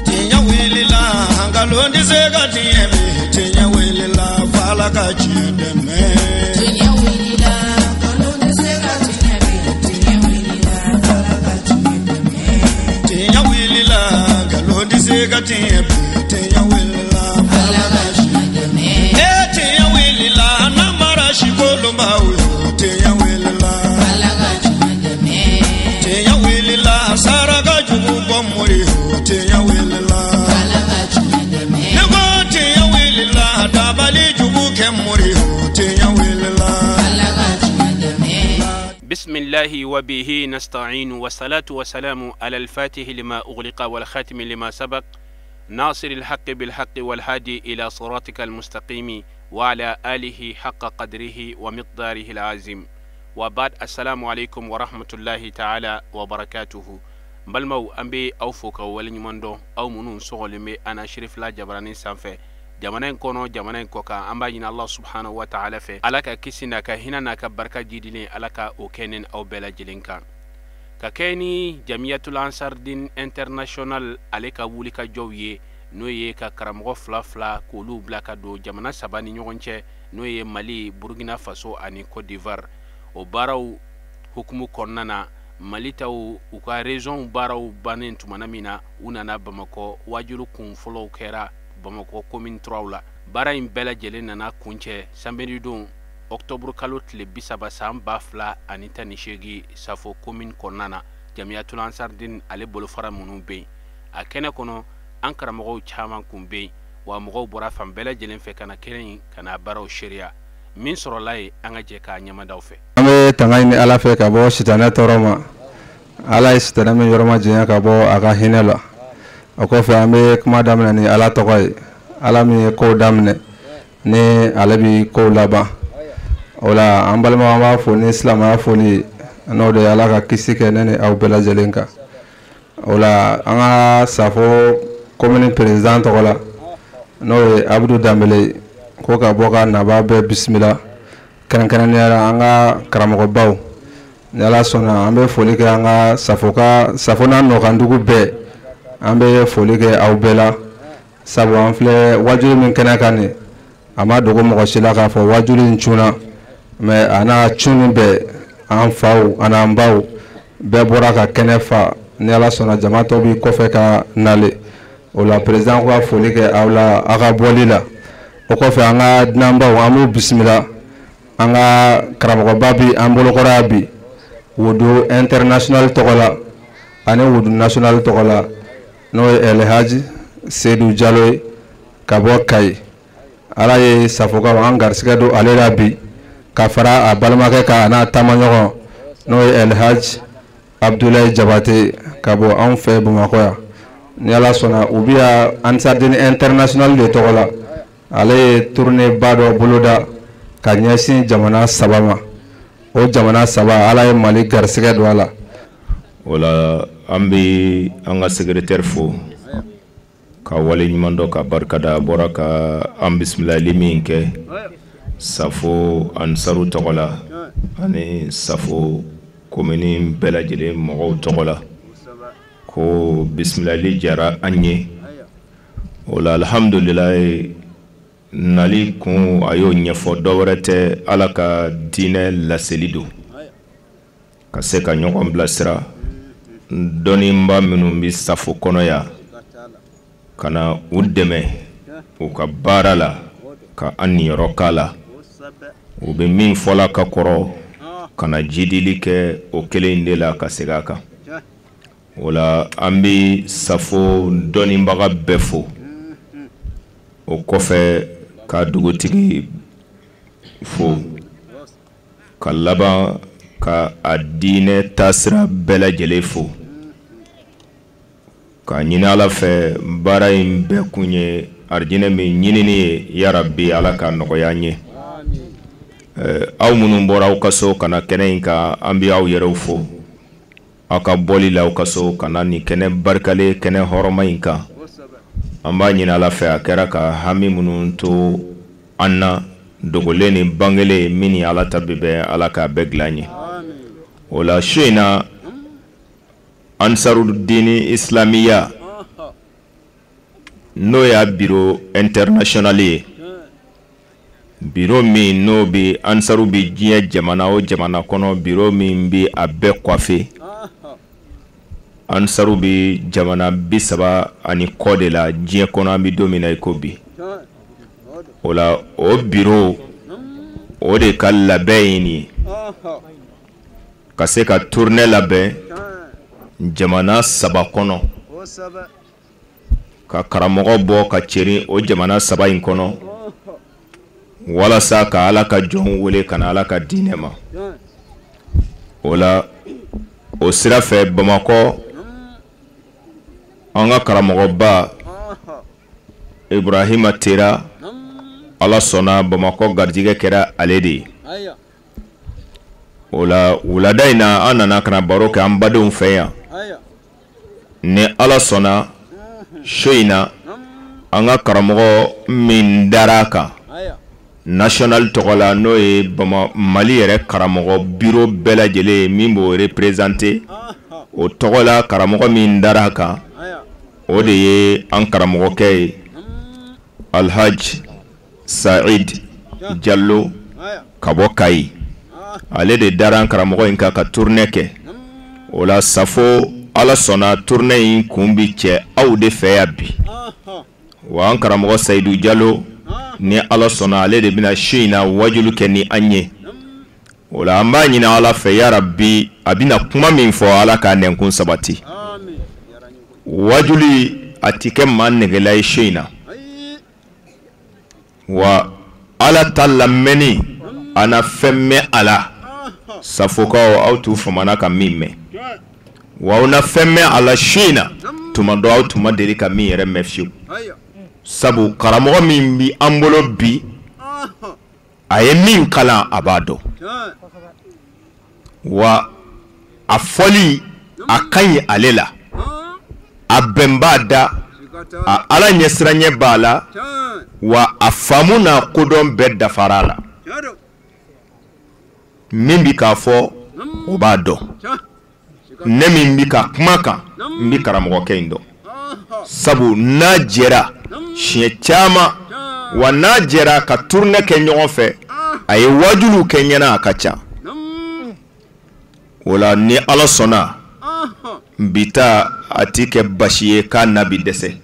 Tiɲɛ wulila, nkalon tɛ se ka tiɲɛ bi. Tiɲɛ wulila, f'Ala ka tiɲɛ dɛmɛ. Tiɲɛ wulila, nkalon tɛ se ka tiɲɛ bi. Tiɲɛ wulila, f'Ala ka tiɲɛ dɛmɛ. Tiɲɛ wulila, nkalon tɛ se ka tiɲɛ bi. Tiɲɛ wulila, f'Ala ka tiɲɛ dɛmɛ. E tiɲɛ wulila, namara si kolonbaw yo. Tiɲɛ wulila, f'Ala ka tiɲɛ dɛmɛ. Tiɲɛ wulila, saraka jugu bɔ mori yo. Tiɲɛ wulila, f'Ala ka tiɲɛ dɛmɛ. Ne ko tiɲɛ wulila, dabali jugu kɛ mori yo. Tiɲɛ wulila, f'Ala ka tiɲɛ dɛmɛ. بسم الله وبه نستعين، والصلاة والسلام على الفاتح لما أغلق والخاتم لما سبق، ناصر الحق بالحق والهادي إلى صراطك المستقيم وعلى آله حق قدره ومقداره العظيم. وبعد، السلام عليكم ورحمة الله تعالى وبركاته. Balimaw, an bɛ aw fo ka waleɲuman dɔn, aw minnu sɔgɔlen bɛ an na Sirifila jabaranin sanfɛ, jamana in kɔnɔ, jamana in kɔ kan. An b'a ɲini Allah subhanahu wa ta'ala fɛ, Ala ka kisi n'a ka hinɛ n'a ka barika jidilen, Ala ka o kɛ ni aw bɛɛ lajɛlen kan. Ka kɛ ni Jamiyatul Ansardin International ale ka wulikajɔw ye, n'o ye ka karamɔgɔ fila fila k'olu bila ka don jamana saba ni ɲɔgɔn cɛ, n'o ye Mali, Burukina Faso ani Côte d'Ivoire. O baaraw hukumu kɔnɔna na, Mali taw u ka région baaraw bannen tumana min na, u nana Bamakɔ. Wajulu kun fɔlɔw kɛra Bamakɔ commune 3 la. Baara in bɛɛ lajɛlen nana kuncɛ samedi don, octobre kalo tile 30 san 2018, Safo commune kɔnɔna na. Jamiyatul Ansardin ale bolofara minnu bɛ yen, a kɛnɛ kɔnɔ, an karamɔgɔw caman kun bɛ yen wa mɔgɔw bɔra fan bɛɛ lajɛlen fɛ ka na kɛnɛ in ka na baaraw seereya. Min sɔrɔla yen, an ka jɛ k'a ɲɛmadaw fɛ. An bɛ tanga ɲini Ala fɛ ka bɔ sitanɛ tɔɔrɔ ma. Ala ye sitanɛ min yɔrɔ ma janya ka bɔ a ka hinɛ la. O kɔfɛ, an bɛ kuma daminɛ ni Ala tɔgɔ ye, Ala min ye kow daminɛ ni ale bi kow laban. O la, an balimaw, an b'a fo ni silamɛya foli ye, n'o de ye Ala ka kisi kɛ ne ni aw bɛɛ lajɛlen kan. O la, an ka Safo commune président tɔgɔ la, n'o ye Abudu Danbele ye, ko ka bɔ ka nabaa bɛɛ bisimila, kɛrɛnkɛrɛnnenya la an ka karamɔgɔbaw. Ni Ala sɔnna, an bɛ foli kɛ an ka Safo ka Safo n'a nɔkandugu bɛɛ. An bɛ foli kɛ aw bɛɛ la, sabu an filɛ wajuli min kɛnɛ kan nin, a ma dogo mɔgɔ si la k'a fɔ wajuli in cunna. Mais a n'a cunni bɛɛ, an faw an'an baw bɛɛ bɔra ka kɛnɛ fa. Ni Ala sɔnna, jama tɔ b'i kɔfɛ ka nale. O la, président ko ka foli kɛ aw la aw ka bɔli la. O kɔfɛ, an ka dunanbaw, an b'u bisimila. An ka karamɔgɔba bi an bolokɔrɔ yan bi, Wudu International tɔgɔ la ani Wudu National tɔgɔ la, n'o ye Elhaji Seydou Jalo ye ka bɔ Kayi. Ala ye Safokaw an garisɛgɛ don ale la bi, ka fara a balimakɛ kan, a n'a taamaɲɔgɔn, n'o ye Elhaji Abdoulaye Jabate ka bɔ anw fɛ Bamakɔ yan. Ni Ala sɔnna, u bi yan Ansardine International de tɔgɔ la. Ale ye tournée ba dɔ boloda ka ɲɛsin jamana saba ma. O jamana saba, Ala ye Mali garisɛgɛ don a la. O la, an bɛ an ka secrétaire fo ka wale ɲuman dɔn ka barikada. A bɔra ka an bisimilali min kɛ Safo Ansaru tɔgɔ la ani Safo commune bɛɛ lajɛlen mɔgɔw tɔgɔ la, ko bisimilali diyara an ye. O la, alhamdulilayi, nali kun a y'o ɲɛfɔ, dɔwɛrɛ tɛ, Ala ka diinɛ laseli don, ka se ka ɲɔgɔn bilasira. Dɔnniba minnu bɛ Safo kɔnɔ yan, ka na u dɛmɛ u ka baara la, ka an niyɔrɔ k'a la. U bɛ min fɔla ka kɔrɔ, ka na jidili kɛ o kelen in de la ka segin a kan. O la, an bɛ Safo dɔnnibaga bɛɛ fo. O kɔfɛ, ka dugutigi fo, ka laban ka a diinɛ taasira bɛɛ lajɛlen fo, ka ɲini Ala fɛ, baara in bɛɛ kun ye arijinɛ min ɲinini ye, yarabi, Ala ka nɔgɔya an ye. Aw minnu bɔra aw ka so ka na kɛnɛ in kan, an bɛ aw yɛrɛw fo aw ka bɔli la aw ka so ka na nin kɛnɛ barikalen, kɛnɛ hɔrɔma in kan. An b'a ɲini Ala fɛ, a kɛra ka hami minnu to an na, dogolen ni bangelen, min ni Ala ta bɛ bɛn, Ala k'a bɛɛ dilan ye. O la, su in na, Ansarudini Islamiya n'o y'a bureau international ye, bureau min n'o bɛ Ansaru bɛ diɲɛ jamana o jamana kɔnɔ, bureau min bɛ a bɛɛ coiffé. Ansaru bɛ jamana 30 ani kɔ de la diɲɛ kɔnɔ an bɛ don min na i ko bi. O la o bureau o de ka labɛn ye nin ye, ka se ka tournée labɛn jamana 3 kɔnɔ, ka karamɔgɔ bɔ ka ceri o jamana 3 in kɔnɔ, walasa ka Ala ka jɔnw wele ka na Ala ka diinɛ ma. O la o sira fɛ Bamakɔ, an ka karamɔgɔba Ibrahima Tera, Ala sɔnna Bamakɔ garijɛgɛ kɛra ale de ye. O la wulada in na an nana ka na baro kɛ an badenw fɛ yan. Ni Ala sɔnna su in na an ka karamɔgɔ min dara a kan national tɔgɔ la, n'o ye Mali yɛrɛ karamɔgɔ bureau bɛɛ lajɛlen ye min b'o représenter, o tɔgɔ la karamɔgɔ min dara a kan o de ye an karamɔgɔkɛ ye Alhaji Saïd Diallo ka bɔ Kayi. Ale de dara an karamɔgɔ in kan ka tournée kɛ. O la Safo, Ala sɔnna tournée in kun bi cɛ aw de fɛ yan bi. Wa an karamɔgɔ Sayidu Jalo, ni Ala sɔnna ale de bɛna su in na wajulu kɛ ni an ye. O la an b'a ɲini Ala fɛ yarabi a bɛna kuma min fɔ Ala k'a nɛnkun sabati. Wajuli a ti kɛ maa negela ye su in na. Wa Ala ta lamɛnni a na fɛn mɛn a la, Safokaw aw t'u famana ka min mɛn. Wa aw na fɛn mɛn a la su in na tuma dɔ aw tun ma deli ka min yɛrɛ mɛn fiyewu. Sabu karamɔgɔ min bi an bolo bi, a ye min kalan a b'a dɔn. Wa a fɔli a ka ɲi ale la, a bɛn b'a da, a Ala ɲɛsiranɲɛ b'a la, wa a faamu n'a kodɔn bɛɛ dafara a la. Min bi k'a fɔ o b'a dɔn, ne min bi ka kuma kan n bi karamɔgɔkɛ in dɔn. Sabu n'a jɛra siɲɛ caman, wa n'a jɛra ka tournée kɛ ɲɔgɔn fɛ, a ye wajuliw kɛ ɲɛna a ka ca. O la ni Ala sɔnna bi ta a ti kɛ basi ye k'a na bi dɛsɛ.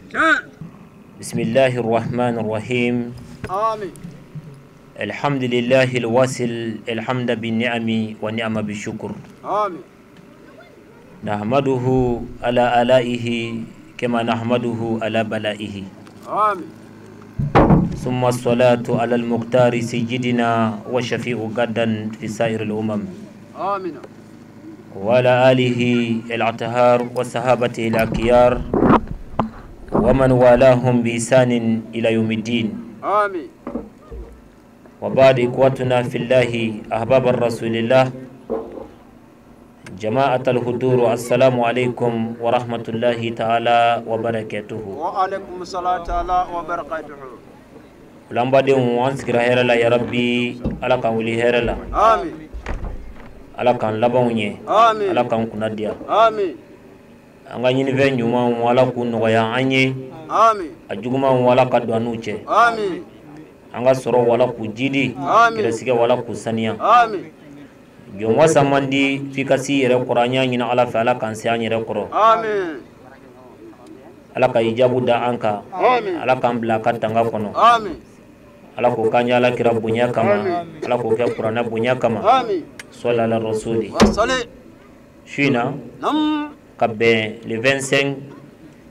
Bismillahir Rahmanir Rahim. Amin. Alhamdulillahi alwasil alhamda bi ni'ami wa ni'ama bi shukr. Amin. Nahmaduhu ala alaihi kama nahmaduhu ala balaihi. Amin. Summa salatu ala al-muqtari sayyidina wa shafi'u gadan fi sa'ir al-umam. Amin. Wa ala alihi al-athhar wa sahabatihi al-akhyar wa man walahum bi ihsanin ila yawmiddin. Amin. Wa ba'd, ikhwatuna fillahi ahbab ar-rasulillah jama'at al-hudur, assalamu alaikum wa rahmatullahi ta'ala wa barakatuhu. Wa alaikum salam ta'ala wa barakatuhu. Lambadenw, an sigira hɛrɛ la, ya Rabbi Ala k'an wuli hɛrɛ la. Amin. Ala k'an labanw ɲɛ. Amin. Ala k'an kunna diya. Amin. An ka ɲinifɛn ɲumanw Ala k'u nɔgɔya an ye. Amin. A jugumanw Ala ka don an n'u cɛ. Amin. An ka sɔrɔ wala k'u jidi. Amin. Gɛrɛsigɛ wala k'u saniya. Amin. Jɔn wasa man di f'i ka s'i yɛrɛ kɔrɔ, an y'a ɲini Ala fɛ Ala k'an se an yɛrɛ kɔrɔ. Amin. Ala ka hijabu da an kan. Amin. Ala k'an bila a ka tanga kɔnɔ. Amin. Ala k'o k'an ye Ala kira bonya kama. Ala k'o kɛ kuranɛ bonya kama. Amin. Sɔli ala rasuli. Wasali. Su in na Nam. ka bɛn le 25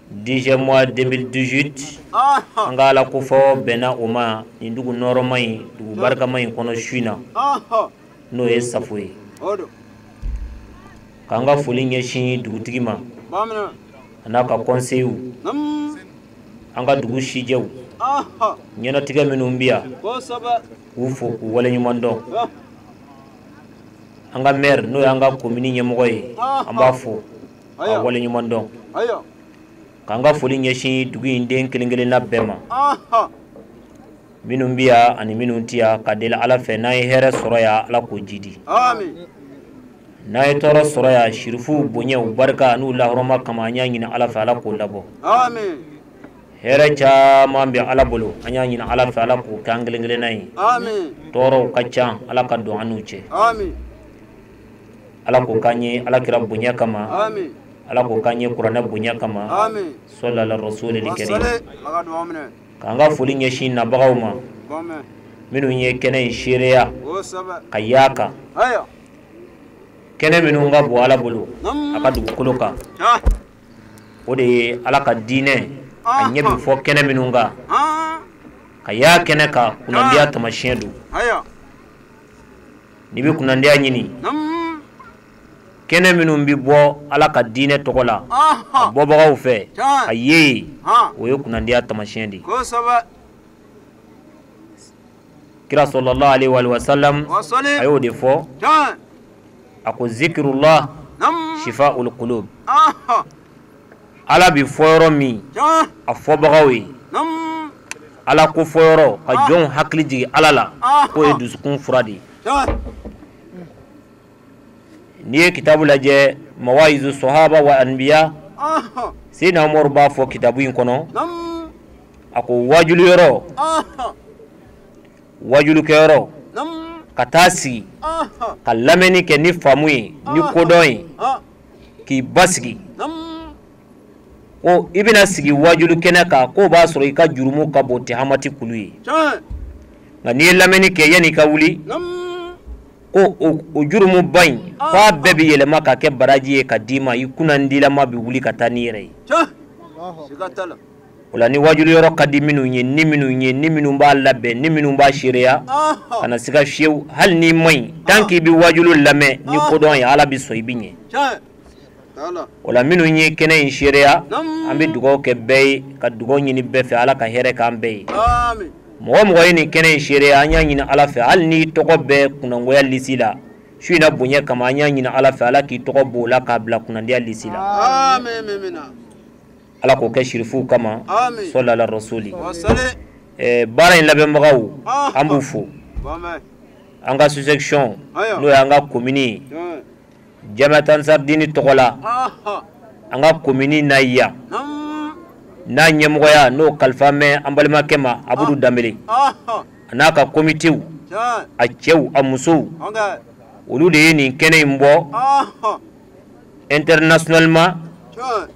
10e mois 2018, an ka Ala kofɔ bɛnna o ma nin dugu nɔrɔma in, dugu barikama in kɔnɔ su in na, n'o ye Safo ye. K'an ka foli ɲɛsin dugutigi ma a n'a ka conseillers, an ka dugu sijɛw, ɲɛnatigɛ minnu bɛ yan, k'u fo k'u waleɲuman dɔn. An ka maire n'o y'an ka commune ɲɛmɔgɔ ye, an b'a fo k'a waleɲuman dɔn. K'an ka foli ɲɛsin dugu in den kelen kelenna bɛɛ ma, minnu bɛ yan ani minnu tɛ yan, ka deli Ala fɛ n'an ye hɛrɛ sɔrɔ yan Ala k'o jidi. N'a ye tɔɔrɔ sɔrɔ yan sirifuw bonya u barika n'u lahɔrɔma kama an y'a ɲini Ala fɛ Ala k'o labɔ. Amin. Hɛrɛ caman bɛ Ala bolo an y'a ɲini Ala fɛ Ala k'o kɛ an kelen kelenna ye. Amin. Tɔɔrɔw ka ca Ala ka don an n'u cɛ. Amin. Ala k'o k'an ye Ala kira bonya kama. Amin. Ala k'o k'an ye kuranɛ bonya kama. Amin. Salala rasulil karim. Wasali. Ala ka dugawu minɛ. K'an ka foli ɲɛsin nabagaw ma Bɔn mɛn. minnu ye kɛnɛ in seereya Kosɛbɛ. ka y'a kan. Ayiwa. Kɛnɛ minnu ka bon Ala bolo Nam. a ka dugukolo kan Ah. o de ye Ala ka diinɛ a ɲɛ bɛ fɔ kɛnɛ minnu kan Ah. ka y'a kɛnɛ kan kunnandiya taamasiyɛn don. Ayiwa. N'i bɛ kunnandiya ɲini Nam. kɛnɛ minnu bɛ bɔ Ala ka diinɛ tɔgɔ la Ah. a bɔbagaw fɛ Tiɲɛ. a ye yen Ah. o ye kunnandiya taamasiyɛn de ye. Kosɛbɛ. Kira sallallahu alaihi wa sallam Wasali. a y'o de fɔ Tiɲɛ. a ko zikirullah Nam. shifaul qulub. Ah. Ala bɛ fɔ yɔrɔ min Tiɲɛ. a fɔbagaw ye Nam. Ala ko fɔ yɔrɔ ka jɔnw hakili jigin Ala la Ah. k'o ye dusukun fura de ye. Tiɲɛ. N'i ye kitabu lajɛ mawayizu sahaba wa anbiya Ah. Seyidina Umaru b'a fɔ kitabu in kɔnɔ Nam. a ko wajulu yɔrɔ Ah. wajulukɛyɔrɔ Nam. ka taa sigi Ah. ka lamɛnni kɛ ni faamu ye ni kodɔn ye Ah. k'i basigi Nam. ko i bɛna sigi wajulu kɛnɛ kan k'o b'a sɔrɔ i ka jurumu ka bon tihamati kulu ye Tiɲɛ. nka n'i ye lamɛnni kɛ yanni i ka wuli Nam. ko o jurumuba in k'a bɛɛ bɛ yɛlɛma ka kɛ baraji ye ka d'i ma i kunnandilama bɛ wuli ka taa n'i yɛrɛ ye. Tiɲɛ. Siga t'a la. O la ni wajulu yɔrɔ ka di minnu ye ni minnu ye ni minnu b'a labɛn ni minnu b'a seereya Ah. kana siga fiyewu hali n'i ma ɲi tant k'i bɛ wajulu lamɛn ni kodɔn ye Ala bɛ sɔn i bɛ ɲɛ. Tiɲɛ. T'a la. O la minnu ye kɛnɛ in seereya Nam. an bɛ dugawu kɛ bɛɛ ye ka dugawu ɲini bɛɛ fɛ Ala ka hɛrɛ k'an bɛɛ ye. Amin. Mɔgɔ mɔgɔ ye nin kɛnɛ in seereya an y'a ɲini Ala fɛ hali n'i tɔgɔ bɛ kunnangoya lisi la su in na bonya kama an y'a ɲini Ala fɛ Ala k'i tɔgɔ bɔ o la k'a bila kunnandiya lisi la. Amin. Mimina. Ala k'o kɛ sirifuw kama. Amin. Salala rasuli. Wasali. Baara in labɛnbagaw Ah. an b'u fo. Bɔn mɛn. An ka sous-section Ayiwa. n'o y'an ka commune ye Tiɲɛ. Jamiat Ansar Dini tɔgɔ la Ah. an ka commune na yan Nam. n'a ɲɛmɔgɔya n'o kalifa mɛn an balimakɛ ma Abudu Danbele Ah. a n'a ka komitew Tiɲɛ. a cɛw a musow Ɔnkɛ. olu de ye nin kɛnɛ in bɔ Ah. internationalement Tiɲɛ.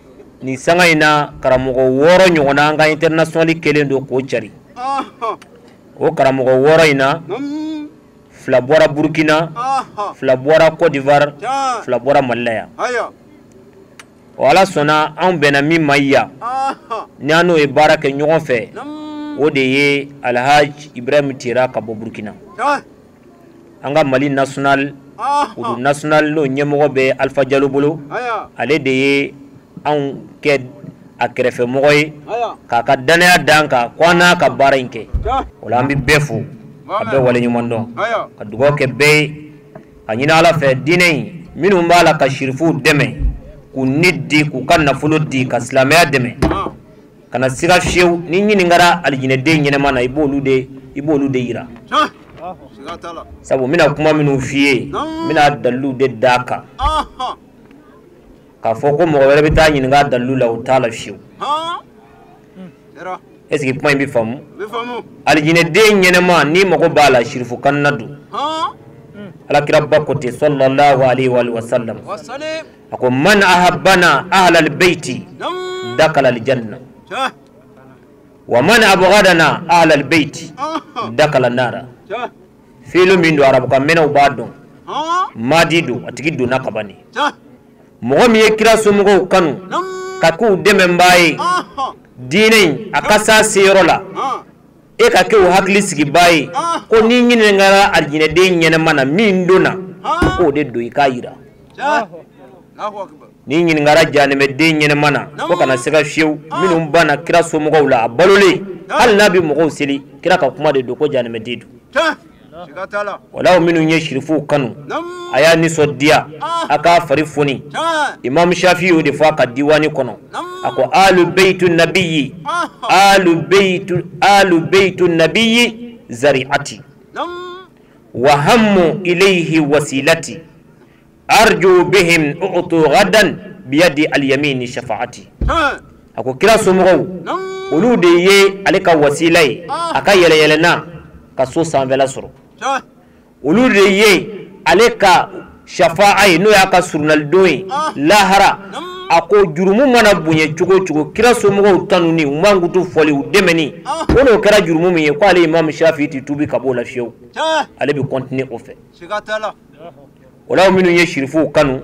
nin sanga in na karamɔgɔ 6 ɲɔgɔnna an ka international kelen don k'o cari Ah. o karamɔgɔ 6 in na Nam. 2 bɔra Burkina Ah. 2 bɔra Côte d'Ivoire Tiɲɛ. 2 bɔra Mali la yan Ayiwa. o Ala sɔnna anw bɛnna min ma yan Ah. ni an n'o ye baara kɛ ɲɔgɔn fɛ Nam. o de ye Alhaji Ibrahim Tera ka bɔ Burkina Tiɲɛ. an ka Mali national Ah. Udu national n'o ɲɛmɔgɔ bɛ Alpha Jalo bolo Ayiwa. ale de ye anw kɛ a kɛrɛfɛmɔgɔ ye Ayiwa. k'a ka danaya d'an kan ko an n'a ka baara in kɛ Tiɲɛ. o la an bɛ bɛɛ fo ka bɛɛ waleɲuman dɔn Ayiwa. ka dugawu kɛ bɛɛ ye ka ɲini Ala fɛ diinɛ in minnu b'a la ka sirifuw dɛmɛ k'u ni di k'u ka nafolo di ka silamɛya dɛmɛ Ah. kana siga fiyewu ni ɲininkara alijinɛden ɲɛnɛma na i b'olu de yira Tiɲɛ. Siga t'a la. sabu n bɛna kuma minnu f'i ye n bɛna daliluw de d'a kan Ah. k'a fɔ ko mɔgɔ wɛrɛ bɛ taa ɲininka dalilu la o t'a la fiyewu Han. Yɛrɛ. est ce que kuma in bɛ faamu Bɛ faamu. alijinɛden ɲɛnɛma n'i mago b'a la sirifu kanna don Han. alakiraba ko ten sallallahu alaihi wa sallam Wasali. a ko man ahabbana ahlal beyti Nam. dakala aljanna Tiɲɛ. wa man abghadana ahlal beyti Ah. dakala nara Tiɲɛ. fiilu min don arabukan mɛnɛw b'a dɔn Han. madi don a tigi donna kaban de Tiɲɛ. mɔgɔ min ye kira somɔgɔw kanu Nam. ka k'u dɛmɛbaa ye Ah. diinɛ in a ka s'a seyɔrɔ la Han. e ka kɛ o hakili sigibaa ye ko n'i ɲininkara alijinɛden ɲɛnɛma na min donna k'o de don i k'a yira Tiɲɛ. Allahu akbar. n'i ɲininkara janɛmɛden ɲɛnɛma na ko kana siga fiyewu minnu banna kira somɔgɔw la a balolen hali n'a bɛ mɔgɔw seli kira ka kuma de don ko janɛmɛden don Tiɲɛ. Siga t'a la. walaw minnu ye sirifuw kanu Nam. a y'a nisɔndiya a k'a fari foni Tiɲɛ. Imam Shafi y'o de fɔ a ka diwani kɔnɔ Nam. a ko alu beitu nabiyyi Ah. alu beitu nabiyyi zari'ati Nam. wa hammu ilayhi wasilati Arju bihim u'tu gadan biyadi al-yamini shafaati. A ko kira somɔgɔw olu de ye ale ka wasila ye a ka yɛlɛyɛlɛna ka so sanfɛla sɔrɔ. Olu de ye ale ka shafa'a ye n'o y'a ka surunalidon ye lahara. A ko jurumu mana bonya cogo o cogo kira somɔgɔw tanuni u mankutu fɔli u dɛmɛni ko n'o kɛra jurumu min ye ko ale Imam Shafi ti tuubi ka b'o la fiyewu, ale bɛ continuer o fɛ. O la minnu ye sirifuw kanu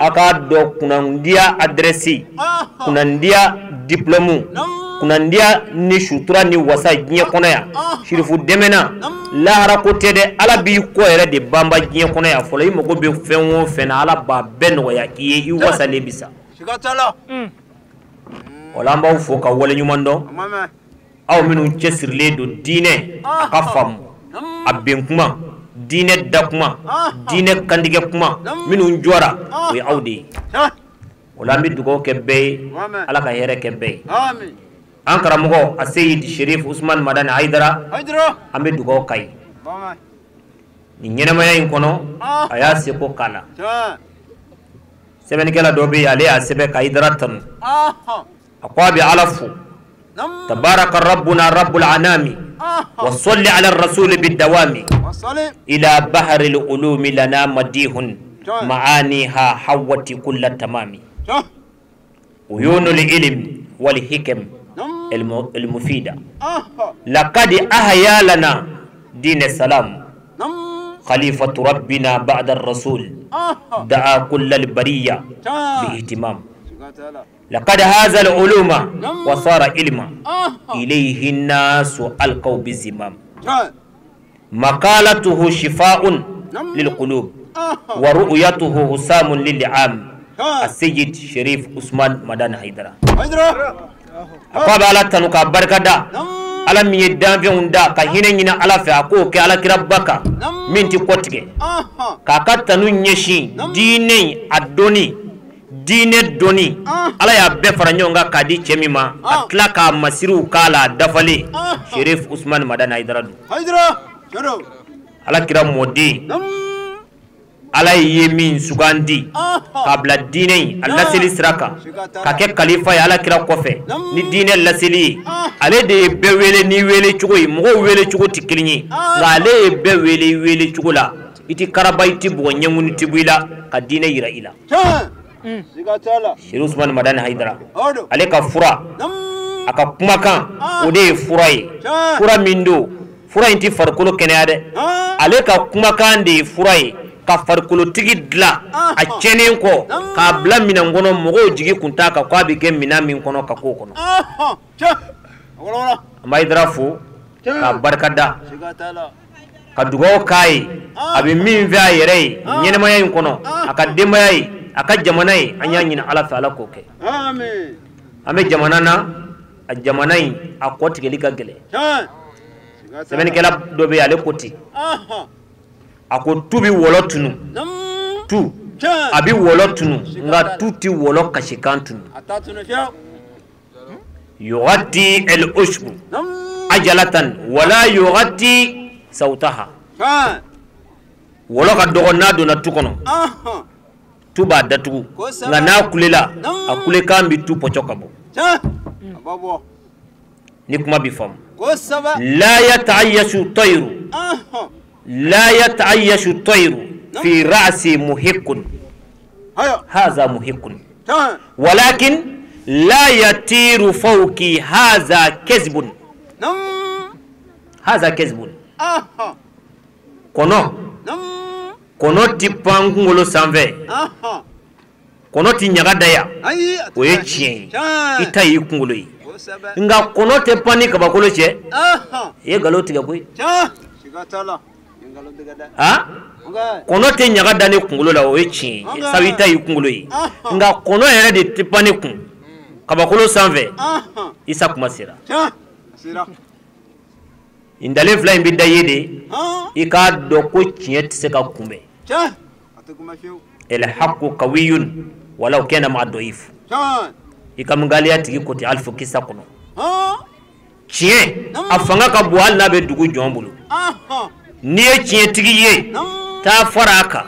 a k'a dɔn kunnandiya adresse, kunnandiya diplôme, kunnandiya ni sutura ni wasa diɲɛ kɔnɔ yan sirifu dɛmɛna lahara ko tɛ dɛ. Ala b'i kɔ yɛrɛ de banba diɲɛ kɔnɔ yan fɔlɔ. I mago bɛ fɛn o fɛn na Ala b'a bɛɛ nɔgɔya i ye, i wasalen bi sa. O la an b'aw fo ka waleɲuman dɔn, aw minnu cɛsirilen don diinɛ a ka faamu, a bɛn kuma, diinɛ da kuma, diinɛ kantigɛ kuma, minnu jɔra o ye aw de ye. O la an bɛ dugawu kɛ bɛɛ ye, Ala ka hɛrɛ kɛ bɛɛ ye. An karamɔgɔ a Seyid Sherif Usman Madani Hayidara, an bɛ dugawu k'a ye nin ɲɛnamaya in kɔnɔ, a y'a seko k'a la. Sɛbɛnnikɛla dɔ bɛ yen, ale y'a sɛbɛn ka Hayidara tanu. A ko a bɛ Ala fo, tabaraka rabbuna rabbul anami wa salli ala rasuli bidawami ila baharil ulumi lana madihun maaniha hawati kulla tamami uyunul ilm wal hikam المفيدة لقد أحيا لنا دين السلام خليفة ربنا بعد الرسول دعا كل البرية باهتمام لقد هذا العلوم وصار علما إليه الناس ألقوا بالزمام مقالته شفاء للقلوب ورؤيته حسام للعام السيد شريف عثمان مدان حيدرة. A ko a bɛ Ala tanu k'a barika da Ala min ye danfɛnw da ka hinɛ ɲini Ala fɛ a k'o kɛ Ala kiraba kan min tɛ kɔtigɛ, k'a ka tanu ɲɛsin diinɛ in a dɔnni, diinɛ dɔnni Ala y'a bɛɛ fara ɲɔgɔn kan k'a di cɛ min ma ka tila k'a masiriw k'a la a dafalen Sherif Usman Madani Hayidara don. Ala kira mɔden Ala ye min sugandi k'a bila diinɛ in a laseli sira kan ka kɛ kalifa ye Ala kira kɔfɛ ni diinɛ laseli ye. Ale de ye bɛɛ wele ni wele cogo ye, mɔgɔw wele cogo tɛ kelen ye, nka ale ye bɛɛ wele wele cogo la i tɛ karaba i tɛ bugɔ ɲɛŋuni tɛ bɔ i la ka diinɛ yira i la. Sherif Usman Madani Hayidara ale ka fura, a ka kumakan o de ye fura ye, fura min don, fura in tɛ farikolo kɛnɛya dɛ, ale ka kumakan de ye fura ye ka farikolotigi dilan a tiɲɛnen kɔ k'a bila minɛn kɔnɔ mɔgɔw jigi kun t'a kan k'a bɛ kɛ minɛn min kɔnɔ ka k'o kɔnɔ. An b'a Hayidara fo k'a barika da ka dugawu k'a ye, a bɛ min fɛ a yɛrɛ ye ɲɛnɛmaya in kɔnɔ, a ka denbaya ye, a ka jamana ye, an y'a ɲini Ala fɛ Ala k'o kɛ. An bɛ jamana na, a jamana in a kɔ tigɛli ka gɛlɛn. Sɛbɛnnikɛla dɔ bɛ yen, ale ko ten, a ko tu bɛ wɔlɔ tunu, tu a bɛ wɔlɔ tunu, nka tu tɛ wɔlɔ kasikan tunu. Yugati el ushbu ajalatan wala yugati sawtaha. Wɔlɔ ka dɔgɔ n'a donna tu kɔnɔ, tu b'a datugu, nka n'a kulela a kulekan bɛ tu pɔcɔ ka bɔ. Ni kuma bɛ faamu. La yata'ayyashu tayru لا يتعيش الطير في رأس محق هذا محق ولكن لا يطير فوقي هذا كذب هذا كذب. Kɔnɔ kɔnɔ ti pan kunkolo sanfɛ, kɔnɔ ti ɲaga da yan, o ye tiɲɛ ye, i ta y'i kunkolo ye, nka kɔnɔ tɛ pan ni kabakolo cɛ, i ye nkalon tigɛ koyi. Kɔnɔ tɛ ɲaga da ne kunkolo la, o ye tiɲɛ ye, sabu i ta y'i kunkolo ye, nka kɔnɔ yɛrɛ de tɛ pan ne kun kabakolo sanfɛ. Isa kuma sera. Nin dalen fila in bɛ da i ye de, i k'a dɔn ko tiɲɛ tɛ se ka kunbɛn. El haqqu qawiyyun walaw kana ma'a da'if. I ka mugaliya tigi ko ten alifu kisa kɔnɔ. Tiɲɛ a fanga ka bon hali n'a bɛ dugu jɔn bolo. N'i ye tiɲɛtigi ye, taa fara a kan.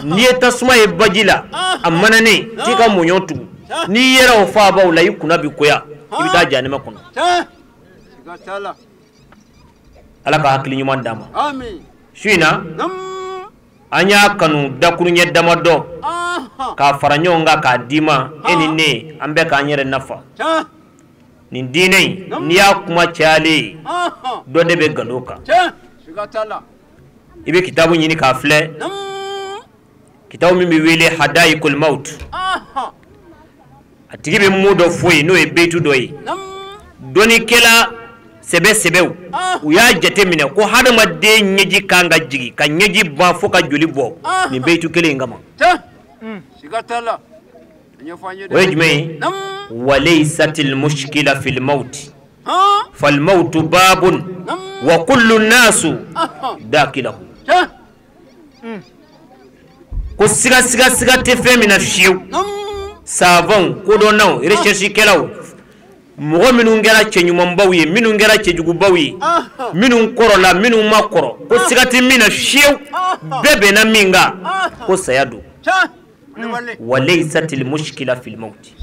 N'i ye tasuma ye baji la a mananen t'i ka mɔɲɔ tugu n'i yɛrɛ o faabaw la i kunna bi goya i bɛ taa jahanama kɔnɔ. Ala ka hakili ɲuman d'a ma. Su in na an y'a kanu dakuruɲɛ damadɔ k'a fara ɲɔgɔn kan k'a d'i ma e ni ne an bɛɛ k'an yɛrɛ nafa. Nin diinɛ in n'i y'a kuma cayalen ye dɔ de bɛ nkalon kan. I bɛ kitabu ɲini k'a filɛ kitabu min bɛ wele Hadayikul Mawt. A tigi bɛ mun dɔ fɔ yen n'o ye beyitu dɔ ye. Dɔnnikɛla sɛbɛ sɛbɛw u y'a jate minɛ ko hadamaden ɲɛji kan ka jigin ka ɲɛji ban fo ka joli bɔ nin beyitu kelen in kama. O ye jumɛn ye? Walaysatil mushkila fil mawti fal mawtu babun wa kullu nasu dakilahu. Ko siga siga siga tɛ fɛn min na fiyewu. Savants kodɔnnaw recherche kɛlaw mɔgɔ minnu kɛra cɛɲumanbaw ye minnu kɛra cɛjugubaw ye minnu kɔrɔla minnu ma kɔrɔ ko siga tɛ min na fiyewu bɛɛ bɛnna min kan ko saya don. Walaysatil mushkila fil mawti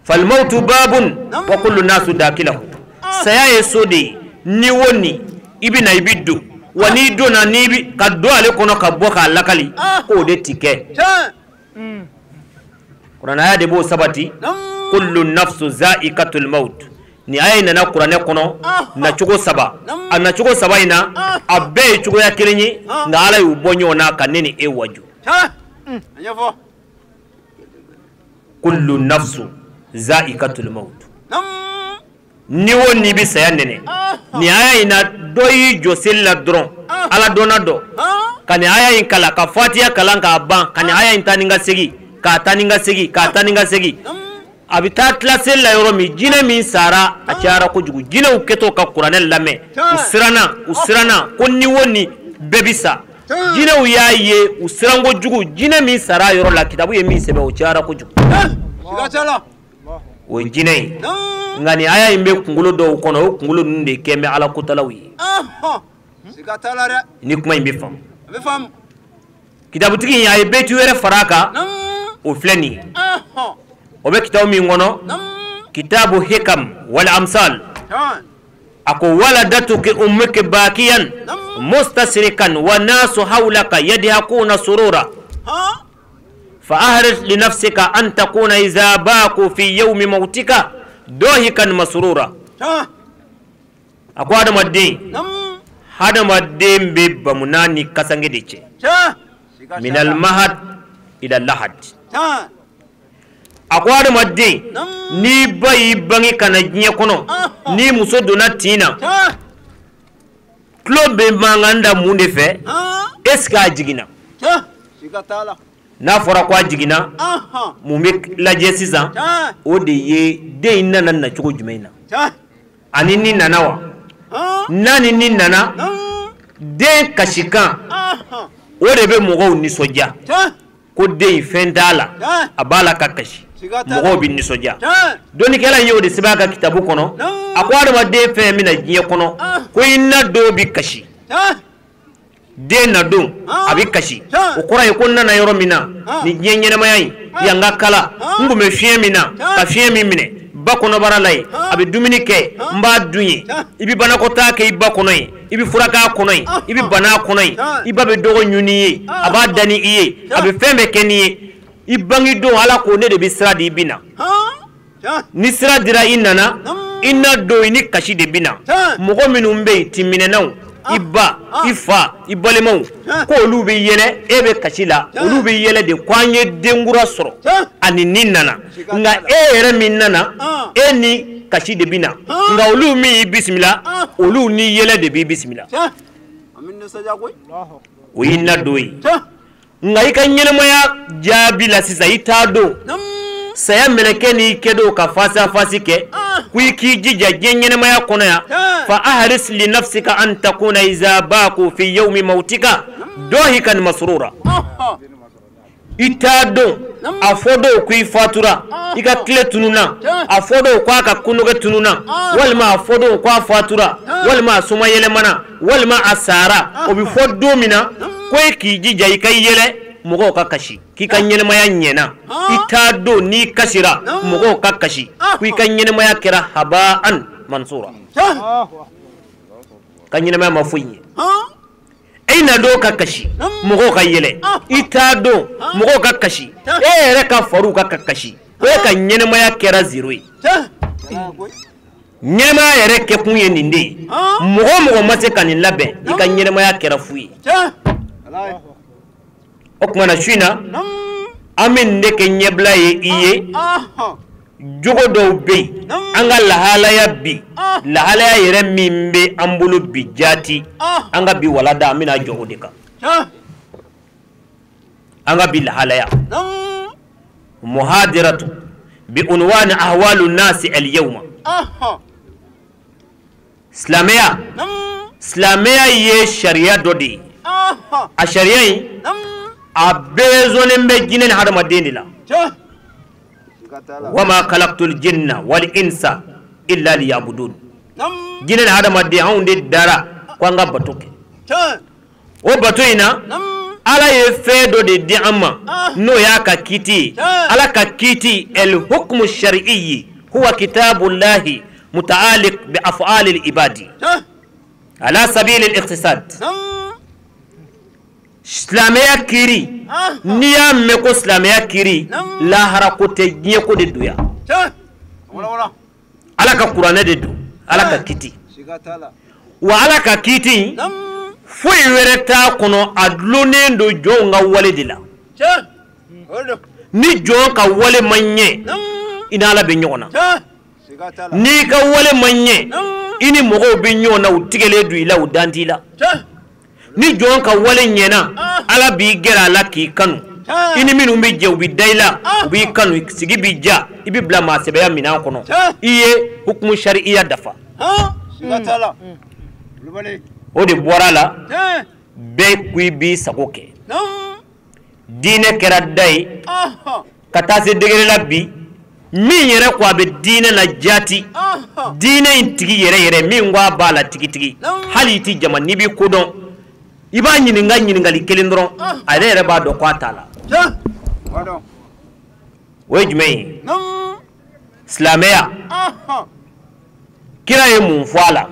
fal mawtu babun wa kullu nasu dakilahu. Saya ye so de ye ni o ni i bɛ na i bɛ don wa n'i donna n'i bi ka don ale kɔnɔ ka bɔ k'a lakali k'o de ti kɛ. Kuranɛ de b'o sabati. Kullu nafsu za'ikatul maut. Ni aya in nana kuranɛ kɔnɔ nacogo saba. A nacogo saba in na a bɛɛ ye cogoya kelen ye nka Ala y'u bɔ ɲɔgɔn na ka ne ni e waju. Kullu nafsu za'ikatul maut. Ni o ni bɛ saya nɛnɛ ni aya in na dɔ y'i jɔ seli la dɔrɔn Ala dɔnna dɔ ka nin aya in kalan ka Fatiya kalan k'a ban ka nin aya in taa ni ka segin k'a taa ni ka segin k'a taa ni ka segin. A bɛ taa tila seli la yɔrɔ min jinɛ min sara a cayara kojugu jinɛw kɛtɔ ka kuranɛ lamɛn u siranna u siranna ko ni o ni bɛɛ bi sa jinɛw y'a ye u siran kojugu jinɛ min sara yɔrɔ la kitabu ye min sɛbɛn o cayara kojugu. O ye jinɛ ye nka nin aya in bɛ kunkolo dɔw kɔnɔ o kunkolo ninnu de kɛ bɛ Ala kotalaw ye. Ni kuma in bɛ faamu. Kitabutigi in a ye beyitu wɛrɛ fara a kan o filɛ nin ye. O bɛ kitabu min kɔnɔ kitabu hikam wal amsal. A ko waladatuki ummuki bakiyan mustasrikan wa nasu hawlaka yadhakuna surura fa ahris li nafsika an takuna idha baku fi yawmi mautika dohikan masrura. A ko hadamaden hadamaden bɛ bamuna ni kasange de cɛ minal mahad ila lahad. A ko hadamaden n'i ba y'i bange ka na diɲɛ kɔnɔ n'i muso donna tin na tulo bɛ mankan da mun de fɛ est ce que a jiginna? N'a fɔra ko a jiginna mun bɛ lajɛ sisan o de ye den in nana nacogo jumɛn na ani ni nana wa n'a ni ni nana den kasikan o de bɛ mɔgɔw nisɔndiya ko den in fɛn t'a la a b'a la ka kasi mɔgɔw bɛ nisɔndiya. Dɔnnikɛla in y'o de sɛbɛn a ka kitabu kɔnɔ a ko hadamaden fɛn min na diɲɛ kɔnɔ ko i na dɔw bɛ kasi den na don a bɛ kasi o kɔrɔ ye ko n nana yɔrɔ min na ni diɲɛ ɲɛnɛmaya in yan ka kala n kun bɛ fiɲɛ min na ka fiɲɛ min minɛ ba kɔnɔbara la yen a bɛ dumuni kɛ n b'a dun yen i bɛ banakɔtaa kɛ i ba kɔnɔ yen i bɛ fura k'a kɔnɔ yen i bɛ bana a kɔnɔ yen i ba bɛ dɔgɔ ɲun n'i ye a b'a da ni i ye a bɛ fɛn bɛɛ kɛ n'i ye i bange don Ala ko ne de bɛ sira di i bɛ na ni sira dira i nana i na don i ni kasi de bɛ na mɔgɔ minnu bɛ yen tinminɛnaw i ba i fa i balimaw ko olu bɛ yɛlɛ e bɛ kasi la olu bɛ yɛlɛ de ko an ye denkura sɔrɔ ani ni nana nka e yɛrɛ min nana e ni kasi de bɛ na nka olu min y'i bisimila olu ni yɛlɛ de b'i bisimila o y'i na don ye nka i ka ɲɛnɛmaya jaabi la sisan i t'a don saya mɛlɛkɛ n'i kɛ don ka fasa fasi kɛ ko i k'i jija diɲɛ ɲɛnɛmaya kɔnɔ yan fa ahris li nafsika an takuna iza baku fi yawmi mautika dohikan masrura. I t'a dɔn a fɔ dɔw ko i fatura i ka tile tununna a fɔ dɔw k'a ka kunnɔgɔ tununna walima a fɔ dɔw k'a fatura walima a somayɛlɛmana walima a sara o bɛ fɔ don min na Ko e k'i jija i ka yɛlɛ mɔgɔw ka kasi k'i ka ɲɛnɛmaya ɲɛna i t'a don n'i kasira mɔgɔw ka kasi ko i ka ɲɛnɛmaya kɛra habaan mansura ka ɲɛnɛmaya ma foyi ɲɛ e na don ka kasi mɔgɔw ka yɛlɛ i t'a don mɔgɔw ka kasi e yɛrɛ ka far'u kan ka kasi ko e ka ɲɛnɛmaya kɛra zéro ye ɲɛnɛmaya yɛrɛ kɛkun ye nin de ye mɔgɔ o mɔgɔ ma se ka nin labɛn i ka ɲɛnɛmaya kɛra fu ye o tuma na su in na an bɛ nin de kɛ ɲɛbila ye i ye jogo dɔw bɛ yen an ka lahalaya bi lahalaya yɛrɛ min bɛ an bolo bi jaati an ka bi walada an bɛna jɔ o de kan an ka bi lahalaya muhadiratu bi unwani ahwalu nasi al yawma silamɛya silamɛya ye sariya dɔ de ye a sariya in a bɛɛ bɛ jinɛ ni hadamaden de la wama khalaqtul jinna wal insa illa liya'budun jinɛ ni hadamaden anw de dara ko an ka bato kɛ o bato in na ala ye fɛn dɔ de di an ma n'o y'a ka kiiti ye ala ka kiiti el hukmu shar'iyyi huwa kitabullahi mutaaliq bi af'alil ibadi ala sabili al iqtisad silamɛya kiiri n'i y'a mɛn ko silamɛya kiiri lahara ko tɛ diɲɛ ko de don yan ala ka kuranɛ de don ala ka kiiti wa ala ka kiiti foyi wɛrɛ t'a kɔnɔ a dulonnen don jɔnw ka wale de la ni jɔn ka wale ma ɲɛ i ni ala bɛ ɲɔgɔn na n'i ka wale ma ɲɛ i ni mɔgɔw bɛ ɲɔgɔn na u tigɛlen don i la u dan t'i la ni jɔn ka wale ɲɛna ala b'i gɛrɛ a la k'i kanu i ni minnu bɛ jɛ u bɛ da i la u b'i kanu sigi b'i ja i bɛ bila maasɛbɛya minɛn kɔnɔ i ye hukumu sariya dafa o de bɔra a la bɛɛ ko i b'i sago kɛ diinɛ kɛra da ye ka taa se degré la bi min yɛrɛ ko a bɛ diinɛ la jaati diinɛ in tigi yɛrɛ yɛrɛ min ko a b'a la tigitigi hali i ti jama n'i b'i ko dɔn i b'a ɲininka ɲininkali kelen dɔrɔn ale yɛrɛ b'a dɔn ko a t'a la o ye jumɛn ye silamɛya kira ye mun fɔ a la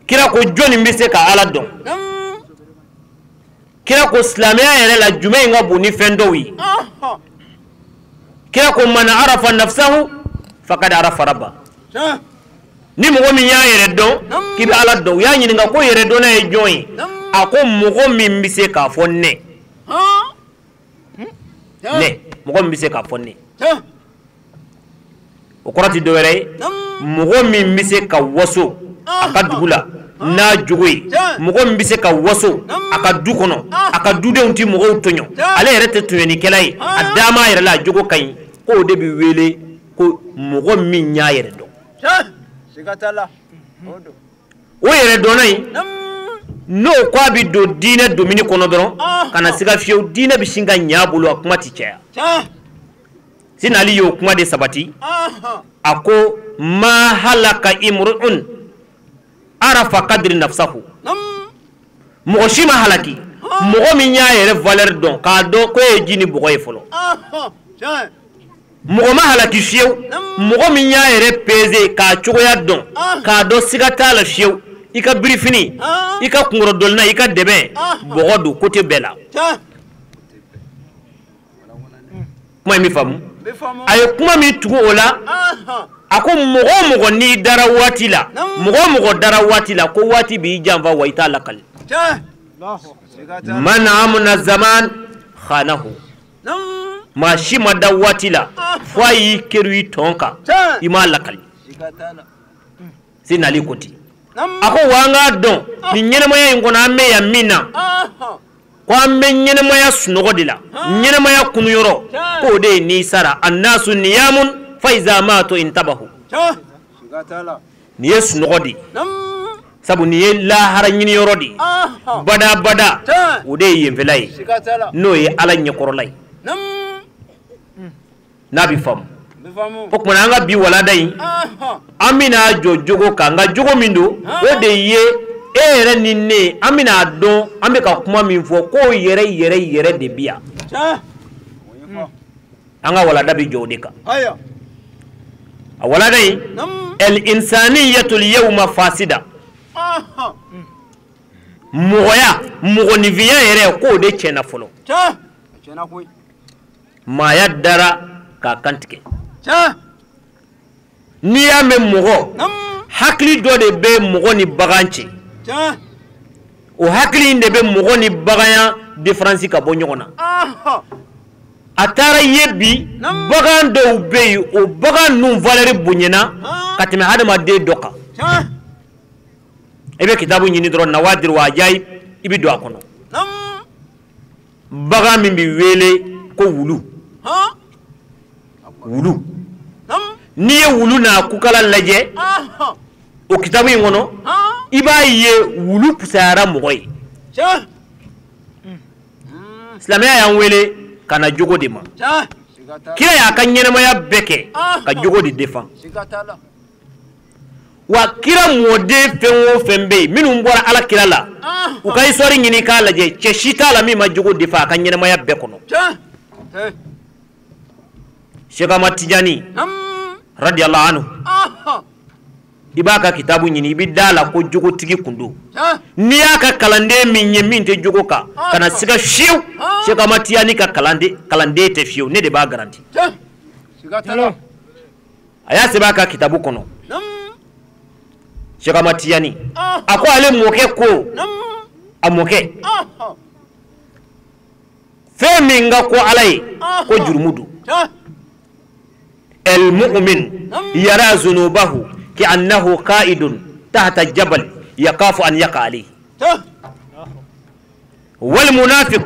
kira ko jɔnni bɛ se ka ala dɔn kira ko silamɛya yɛrɛ la jumɛn in ka bon ni fɛn dɔw ye kira ko man arafa nafsahu fakad arafa rabba ni mɔgɔ min y'a yɛrɛ dɔn k'i bɛ ala dɔn u y'a ɲininka ko yɛrɛ dɔnna ye jɔn ye a ko mɔgɔ min bɛ se k'a fɔ ne ne mɔgɔ min bɛ se k'a fɔ ne o kɔrɔ tɛ dɔwɛrɛ ye mɔgɔ min bɛ se ka waso a ka dugu la n'a jogo ye mɔgɔ min bɛ se ka waso a ka du kɔnɔ a ka dudenw tɛ mɔgɔw tɔɲɔ ale yɛrɛ tɛ tɔɲɔnikɛla ye a dama yɛrɛ la a jogo ka ɲi k'o de bɛ wele ko mɔgɔ min y'a yɛrɛ dɔn o yɛrɛ dɔnna in n'o ko a bɛ don diinɛ domini kɔnɔ dɔrɔn ka na siga fiyewu diinɛ bɛ sin ka ɲɛ a bolo a kuma tɛ caya Sinali y'o kuma de sabati a ko ma halaka imru'un arafa kadiri nafsahu mɔgɔ si ma halaki mɔgɔ min y'a yɛrɛ valeur dɔn k'a dɔn ko e ye ji ni bɔgɔ ye fɔlɔ mɔgɔ ma halaki fiyewu mɔgɔ min y'a yɛrɛ peze k'a cogoya dɔn k'a dɔn siga t'a la fiyewu i ka birifini i ka kunkɔrɔdɔlina i ka dɛbɛn bɔgɔ don côté bɛɛ la kuma in bɛ faamu a ye kuma min tugu o la a ko mɔgɔ o mɔgɔ n'i dara waati la mɔgɔ o mɔgɔ dara waati la ko waati b'i janfa wa i t'a lakali man amuna zaman khanahu maa si ma da waati la fo a y'i keru i tɔn kan i m'a lakali Sinali ko ten a ko wa an k'a dɔn nin ɲɛnɛmaya in kɔnɔ an bɛ yan min na ko an bɛ ɲɛnɛmaya sunɔgɔ de la ɲɛnɛmaya kunuyɔrɔ k'o de ye n'i sara annasu niyamun fa iza matu intabahu nin ye sunɔgɔ de ye sabu nin ye lahara ɲiniyɔrɔ de ye badabada o de ye yenfɛla ye n'o ye ala ɲɛkɔrɔla ye n'a bɛ faamu o tuma an ka bi walada in an bɛna jɔ jogo kan nka jogo min don o de ye E yɛrɛ ni ne an bɛna a dɔn an bɛ ka kuma min fɔ k'o yɛrɛ yɛrɛ yɛrɛ de bi yan. An ka walada bɛ jɔ o de kan. A walada in el insaniyatul yawma fasida. Mɔgɔya mɔgɔninfinya yɛrɛ k'o de tiɲɛna fɔlɔ. Maaya dara k'a kantigɛ. N'i y'a mɛn mɔgɔ hakili dɔ de bɛ mɔgɔ ni bagan cɛ. O hakili in de bɛ mɔgɔ ni baganya différence ka bɔ ɲɔgɔn na. A taara ye bi bagan dɔw bɛ yen o bagan ninnu valeur bonyana ka tɛmɛ hadamaden dɔ kan. I bɛ kitabu ɲini dɔrɔn Nawadir wa Ajaib i bɛ don a kɔnɔ. Bagan min bɛ wele ko wulu. Wulu. N'i ye wulu n'a kukala lajɛ o kitabu in kɔnɔ i b'a ye wulu fisayara mɔgɔ ye. Silamɛya y'an wele ka na jogo de ma. Kira y'a ka ɲɛnamaya bɛɛ kɛ ka jogo de défend. Wa kira mɔden fɛn o fɛn bɛ yen minnu bɔra ala kira la u ka histoire ɲini k'a lajɛ cɛ si t'a la min ma jogo défend a ka ɲɛnamaya bɛɛ kɔnɔ. Cheikh Ahmad Tijani radiyallahu anhu i b'a ka kitabu ɲini i bɛ da la ko jogotigi kun don. N'i y'a ka kalanden min ye min tɛ jogo kan kana siga fiyewu Cheikh Ahmad Tijani ka kalanden tɛ fiyewu ne de b'a garanti. A y'a sɛbɛn a ka kitabu kɔnɔ. Cheikh Ahmad Tijani a ko ale mɔkɛ ko a mɔkɛ fɛn min ka ko ala ye ko jurumu don. El mu'min yara zunubahu ki annahu qa'idun tahta jabal yaqafu an yaqa alayhi. Wal munafiq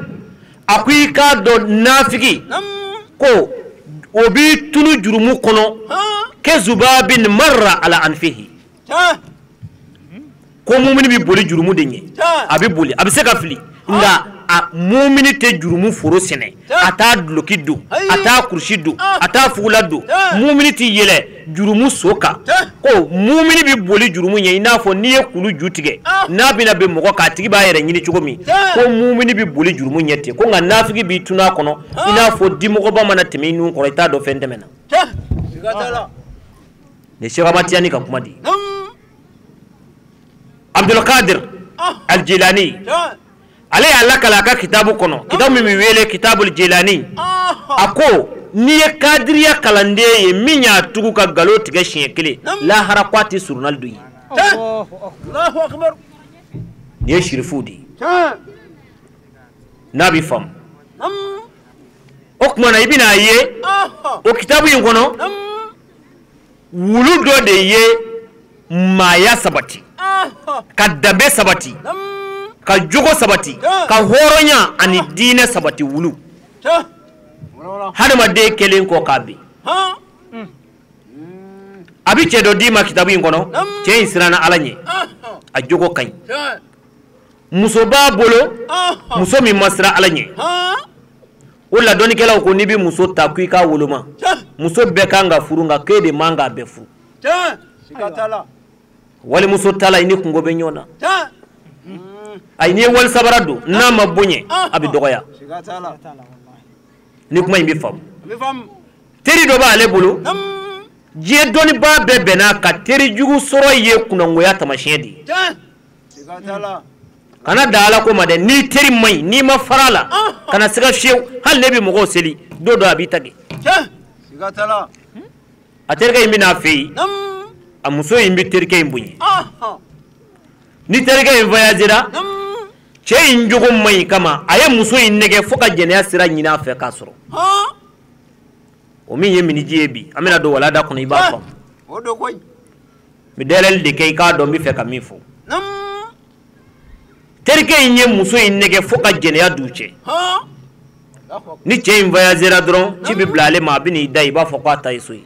a ko i k'a dɔn nafiki ko o b'i tunu jurumu kɔnɔ ke zubabin marra ala anfihi. Ko mumini bɛ boli jurumu de ɲɛ. A bɛ boli a bɛ se ka fili nka a mumini tɛ jurumu foro sɛnɛ a t'a duloki don a t'a kurusi don a t'a fugula don. Mumini tɛ yɛlɛ jurumu so kan. Ko mumini bɛ boli jurumu ɲɛ i n'a fɔ n'i ye kulu ju tigɛ n'a bɛna bɛn mɔgɔ kan a tigi b'a yɛrɛ ɲini cogo min ko mumini bɛ boli jurumu ɲɛ ten ko nka nafigi b'i tunu a kɔnɔ i n'a fɔ dimɔgɔba mana tɛmɛ i nun kɔrɔ i t'a dɔn fɛn tɛmɛna. Nin Cheikh Ahmad Tijani ka kuma di. Abdul Qadir Al-Jilani ale y'a lakala a ka kitabu kɔnɔ kitabu min bɛ wele Kitabul Jilani a ko n'i ye kadiriya kalanden ye min y'a tugu ka nkalon tigɛ siɲɛ kelen lahara ko a tɛ surunali don ye. Nin ye sirifuw de ye n'a bɛ faamu. O tuma na i bɛna ye o kitabu in kɔnɔ wulu dɔ de ye maaya sabati ka danbe sabati ka jogo sabati ka hɔrɔnya ani diinɛ sabati wulu. Hadamaden kelen kɔ k'a bin a bɛ cɛ dɔ d'i ma kitabu in kɔnɔ cɛ in siranna ala ɲɛ a jogo ka ɲi. Muso b'a bolo muso min ma siran ala ɲɛ. O la dɔnnikɛlaw ko n'i bɛ muso ta ko i k'a woloma muso bɛɛ kan ka furu nka k'e de man k'a bɛɛ furu. Walimuso ta la i ni kungo bɛ ɲɔgɔn na. Ayi n'i ye wali sabara don n'a ma bonya a bɛ dɔgɔya. Ni kuma in bɛ faamu. Teri dɔ b'ale bolo diɲɛ dɔnnibaa bɛɛ bɛnna ka teri jugu sɔrɔ ye kunangoya taamasiyɛn de ye. Kana da ala ko ma dɛ n'i teri man ɲi n'i ma fara a la kana siga fiyewu hali ne bɛ mɔgɔw seli don dɔ a b'i ta kɛ. A terikɛ in bɛ n'a fɛ yen a muso in bɛ terikɛ in bonya. Ni terikɛ in voyagera cɛ in jogo man ɲi kama a ye muso in nɛgɛ fo ka jɛnɛya sira ɲini a fɛ k'a sɔrɔ. O min ye miniji ye bi an bɛna don walada kɔnɔ i b'a faamu. N bɛ dayɛlɛli de kɛ i k'a dɔn n bɛ fɛ ka min fɔ. Terikɛ in ye muso in nɛgɛ fo ka jɛnɛya d'u cɛ. Ni cɛ in voyagera dɔrɔn ci bɛ bila ale ma a bɛ n'i da i b'a fɔ k'a ta ye so ye.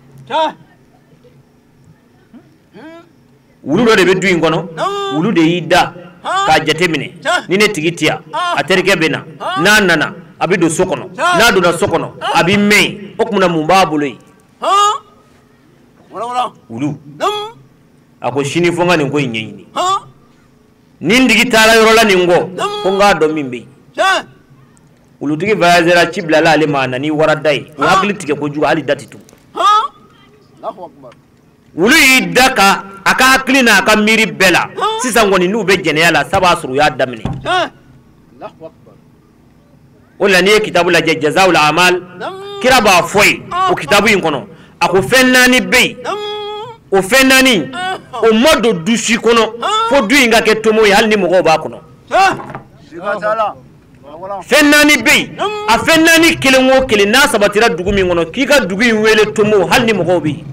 Wulu dɔ de bɛ du in kɔnɔ wulu de y'i da k'a jate minɛ ni ne tigi ti yan a terikɛ bɛ na n'a nana a bɛ don so kɔnɔ n'a donna so kɔnɔ a bɛ mɛn yen o tuma na mun b'a bolo yen. Wulu a ko sini fo n ka nin ko in ɲɛɲini. Ni n digi taara yɔrɔ la nin kɔ ko n k'a dɔn min bɛ yen. Wulutigi voyagera ci bilala ale ma a nana ni warada ye. O hakili tigɛ kojugu hali da tɛ tugu. Wulu y'i da ka a ka hakili n'a ka miiri bɛɛ la. Sisan kɔni n'u bɛ jɛnɛya la sa b'a sɔrɔ u y'a daminɛ. O la n'i ye kitabu lajɛ Jazawul Amal kira b'a fɔ yen o kitabu in kɔnɔ a ko fɛn naani bɛ yen o fɛn naani o ma don du si kɔnɔ fo du in ka kɛ tomo ye hali ni mɔgɔw b'a kɔnɔ. Fɛn naani bɛ yen a fɛn naani kelen o kelen n'a sabatira dugu min kɔnɔ k'i ka dugu in wele tomo hali ni mɔgɔw bɛ yen.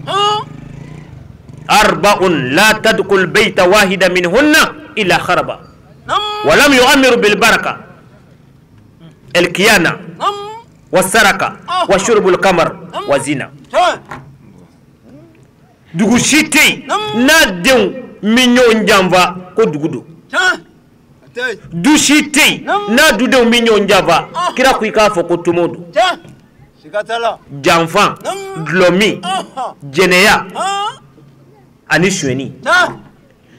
Arba'un la tadkhul bayta wahida minhunna illa kharaba wa lam yu'ammiru bil baraka الكيانة والسرقة وشرب القمر والزنا. Dugu si tɛ yen n'a denw min ɲɔgɔn janfa ko dugu don. Du si tɛ yen n'a dudenw min ɲɔgɔn janfa kira ko i k'a fɔ ko tomo don. Janfa, dɔlɔmin, jɛnɛya ani sonyɛni.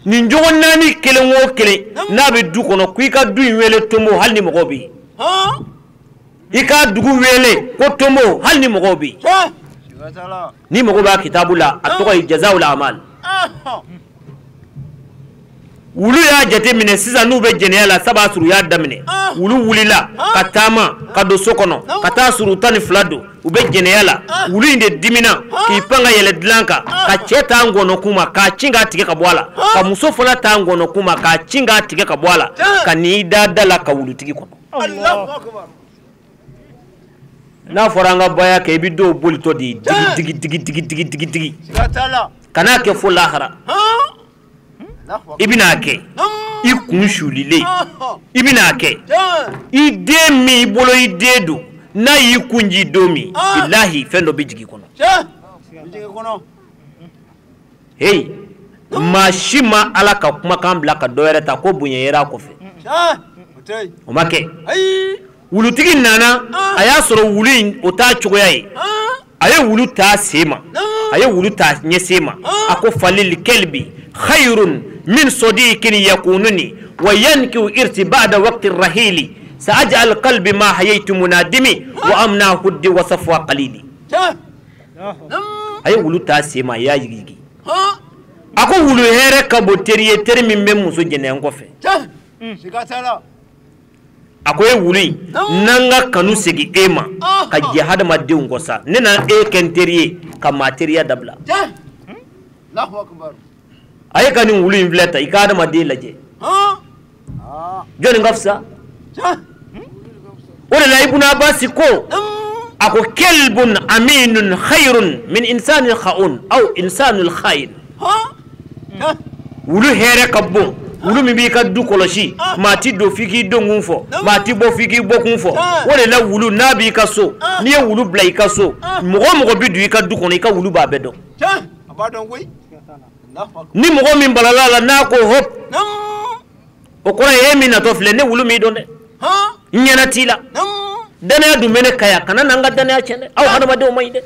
Nin jogo naani kelen o kelen n'a bɛ du kɔnɔ ko i ka du in wele tomo hali ni mɔgɔw bɛ yen. I ka dugu wele ko tomo hali ni mɔgɔw bɛ yen. Ni mɔgɔ b'a kitabu la a tɔgɔ ye Jazawul Amal. Wulu y'a jate minɛ sisan n'u bɛ jɛnɛya la saba sɔrɔ u y'a daminɛ. Wulu wulila ka taama ka don so kɔnɔ ka taa sɔrɔ u 12 don u bɛ jɛnɛya la. Wulu in de dimina k'i pan ka yɛlɛ dilan kan ka cɛ ta ngɔnɔkun ma k'a cin k'a tigɛ ka bɔ a la ka muso fana ta ngɔnɔkun ma k'a cin k'a tigɛ ka bɔ a la ka n'i da da la ka wulutigi kɔnɔ. N'a fɔra an ka baya kɛ i bɛ dɔw bolitɔ de digi digi digi digi digi digi kan'a kɛ fo lahara. I bɛna kɛ i kun sulilen i bɛna kɛ i den min i bolo i den don n'a y'i kun ji don min bilahi fɛn dɔ bɛ jigin kɔnɔ. Hey, maa si ma Ala ka kumakan bila ka dɔ wɛrɛ ta ko bonya yera a kɔfɛ. O ma kɛ. Wulutigi nana a y'a sɔrɔ wulu in o t'a cogoya ye. A ye wulu ta sen ma a ye wulu ta ɲɛ sen ma a ko falil kelbi khayrun min sadiqin yakununi wa yankiu irti ba'da waqti rahili sa'aj'al qalbi ma hayaytu munadimi wa amna huddi wa safwa qalili. A ye wulu ta sen ma a y'a yigiyigi. A ko wulu hɛrɛ ka bon teri ye teri min bɛ muso jɛnɛya n kɔfɛ. A ko e wulu in n'an ka kanu segin e ma ka jɛ hadamadenw kɔ sa ne na e kɛ n teri ye ka maa teriya dabila. A ye ka nin wulu in filɛ ta i ka hadamaden lajɛ jɔnni ka fisa. O de la Ibn Abbas ko a ko kelbun aminun khayrun min insanin kha'un aw insanul kha'in. Wulu hɛrɛ ka bon. Wulu min b'i ka du kɔlɔsi maa ti don f'i k'i donkun fɔ maa ti bɔ f'i k'i bɔkun fɔ. O de la wulu n'a b'i ka so n'i ye wulu bila i ka so mɔgɔ o mɔgɔ bɛ don i ka du kɔnɔ i ka wulu b'a bɛɛ dɔn. Ni mɔgɔ min balala a la n'a ko hop o kɔrɔ ye e min natɔ filɛ ne wulu m'i dɔn dɛ n ɲɛna t'i la. Danaya dun bɛ ne kan yan kana n'an ka danaya tiɲɛ dɛ aw hadamadenw man ɲi dɛ.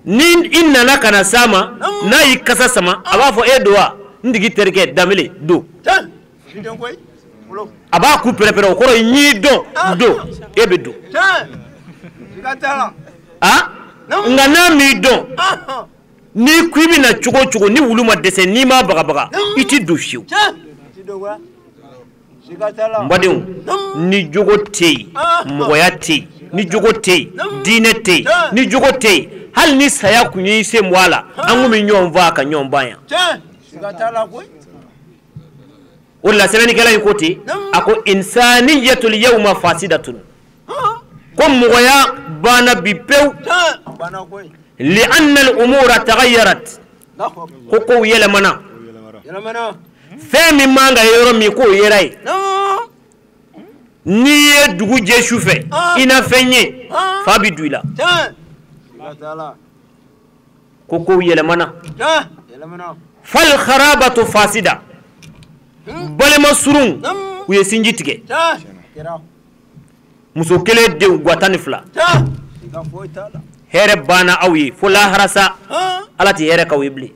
Ni i nana ka na s'a ma n'a y'i kasa sama a b'a fɔ e don wa n tigi terikɛ Danbele don. A b'a ku pɛrɛpɛrɛ o kɔrɔ ye n y'i dɔn don e bɛ don. Nka n'a m'i dɔn n'i ko i bɛ na cogo o cogo ni wulu ma dɛsɛ n'i m'a bagabaga i t'i don fiyewu. N badenw ni jogo tɛ yen mɔgɔya tɛ yen ni jogo tɛ yen diinɛ tɛ yen ni jogo tɛ yen hali ni saya kun y'i sen bɔ a la an kun bɛ ɲɔgɔn faa ka ɲɔgɔn ban yan. O de la sɛbɛnnikɛla in ko ten a ko insaniyatul yawma fasidatun ko mɔgɔya banna bi pewu. Li anna al umura taghayyarat ko kow yɛlɛmana fɛn min man ka ye yɔrɔ min k'o yera yen. N'i ye dugu jɛ su fɛ i na fɛn ye fa bɛ don i la. Ko kow yɛlɛmana. Fal kharabatu fasida balima surun u ye sinji tigɛ muso kelen denw gwa 12 hɛrɛ banna aw ye fo lahara sa Ala tɛ hɛrɛ k'aw ye bilen.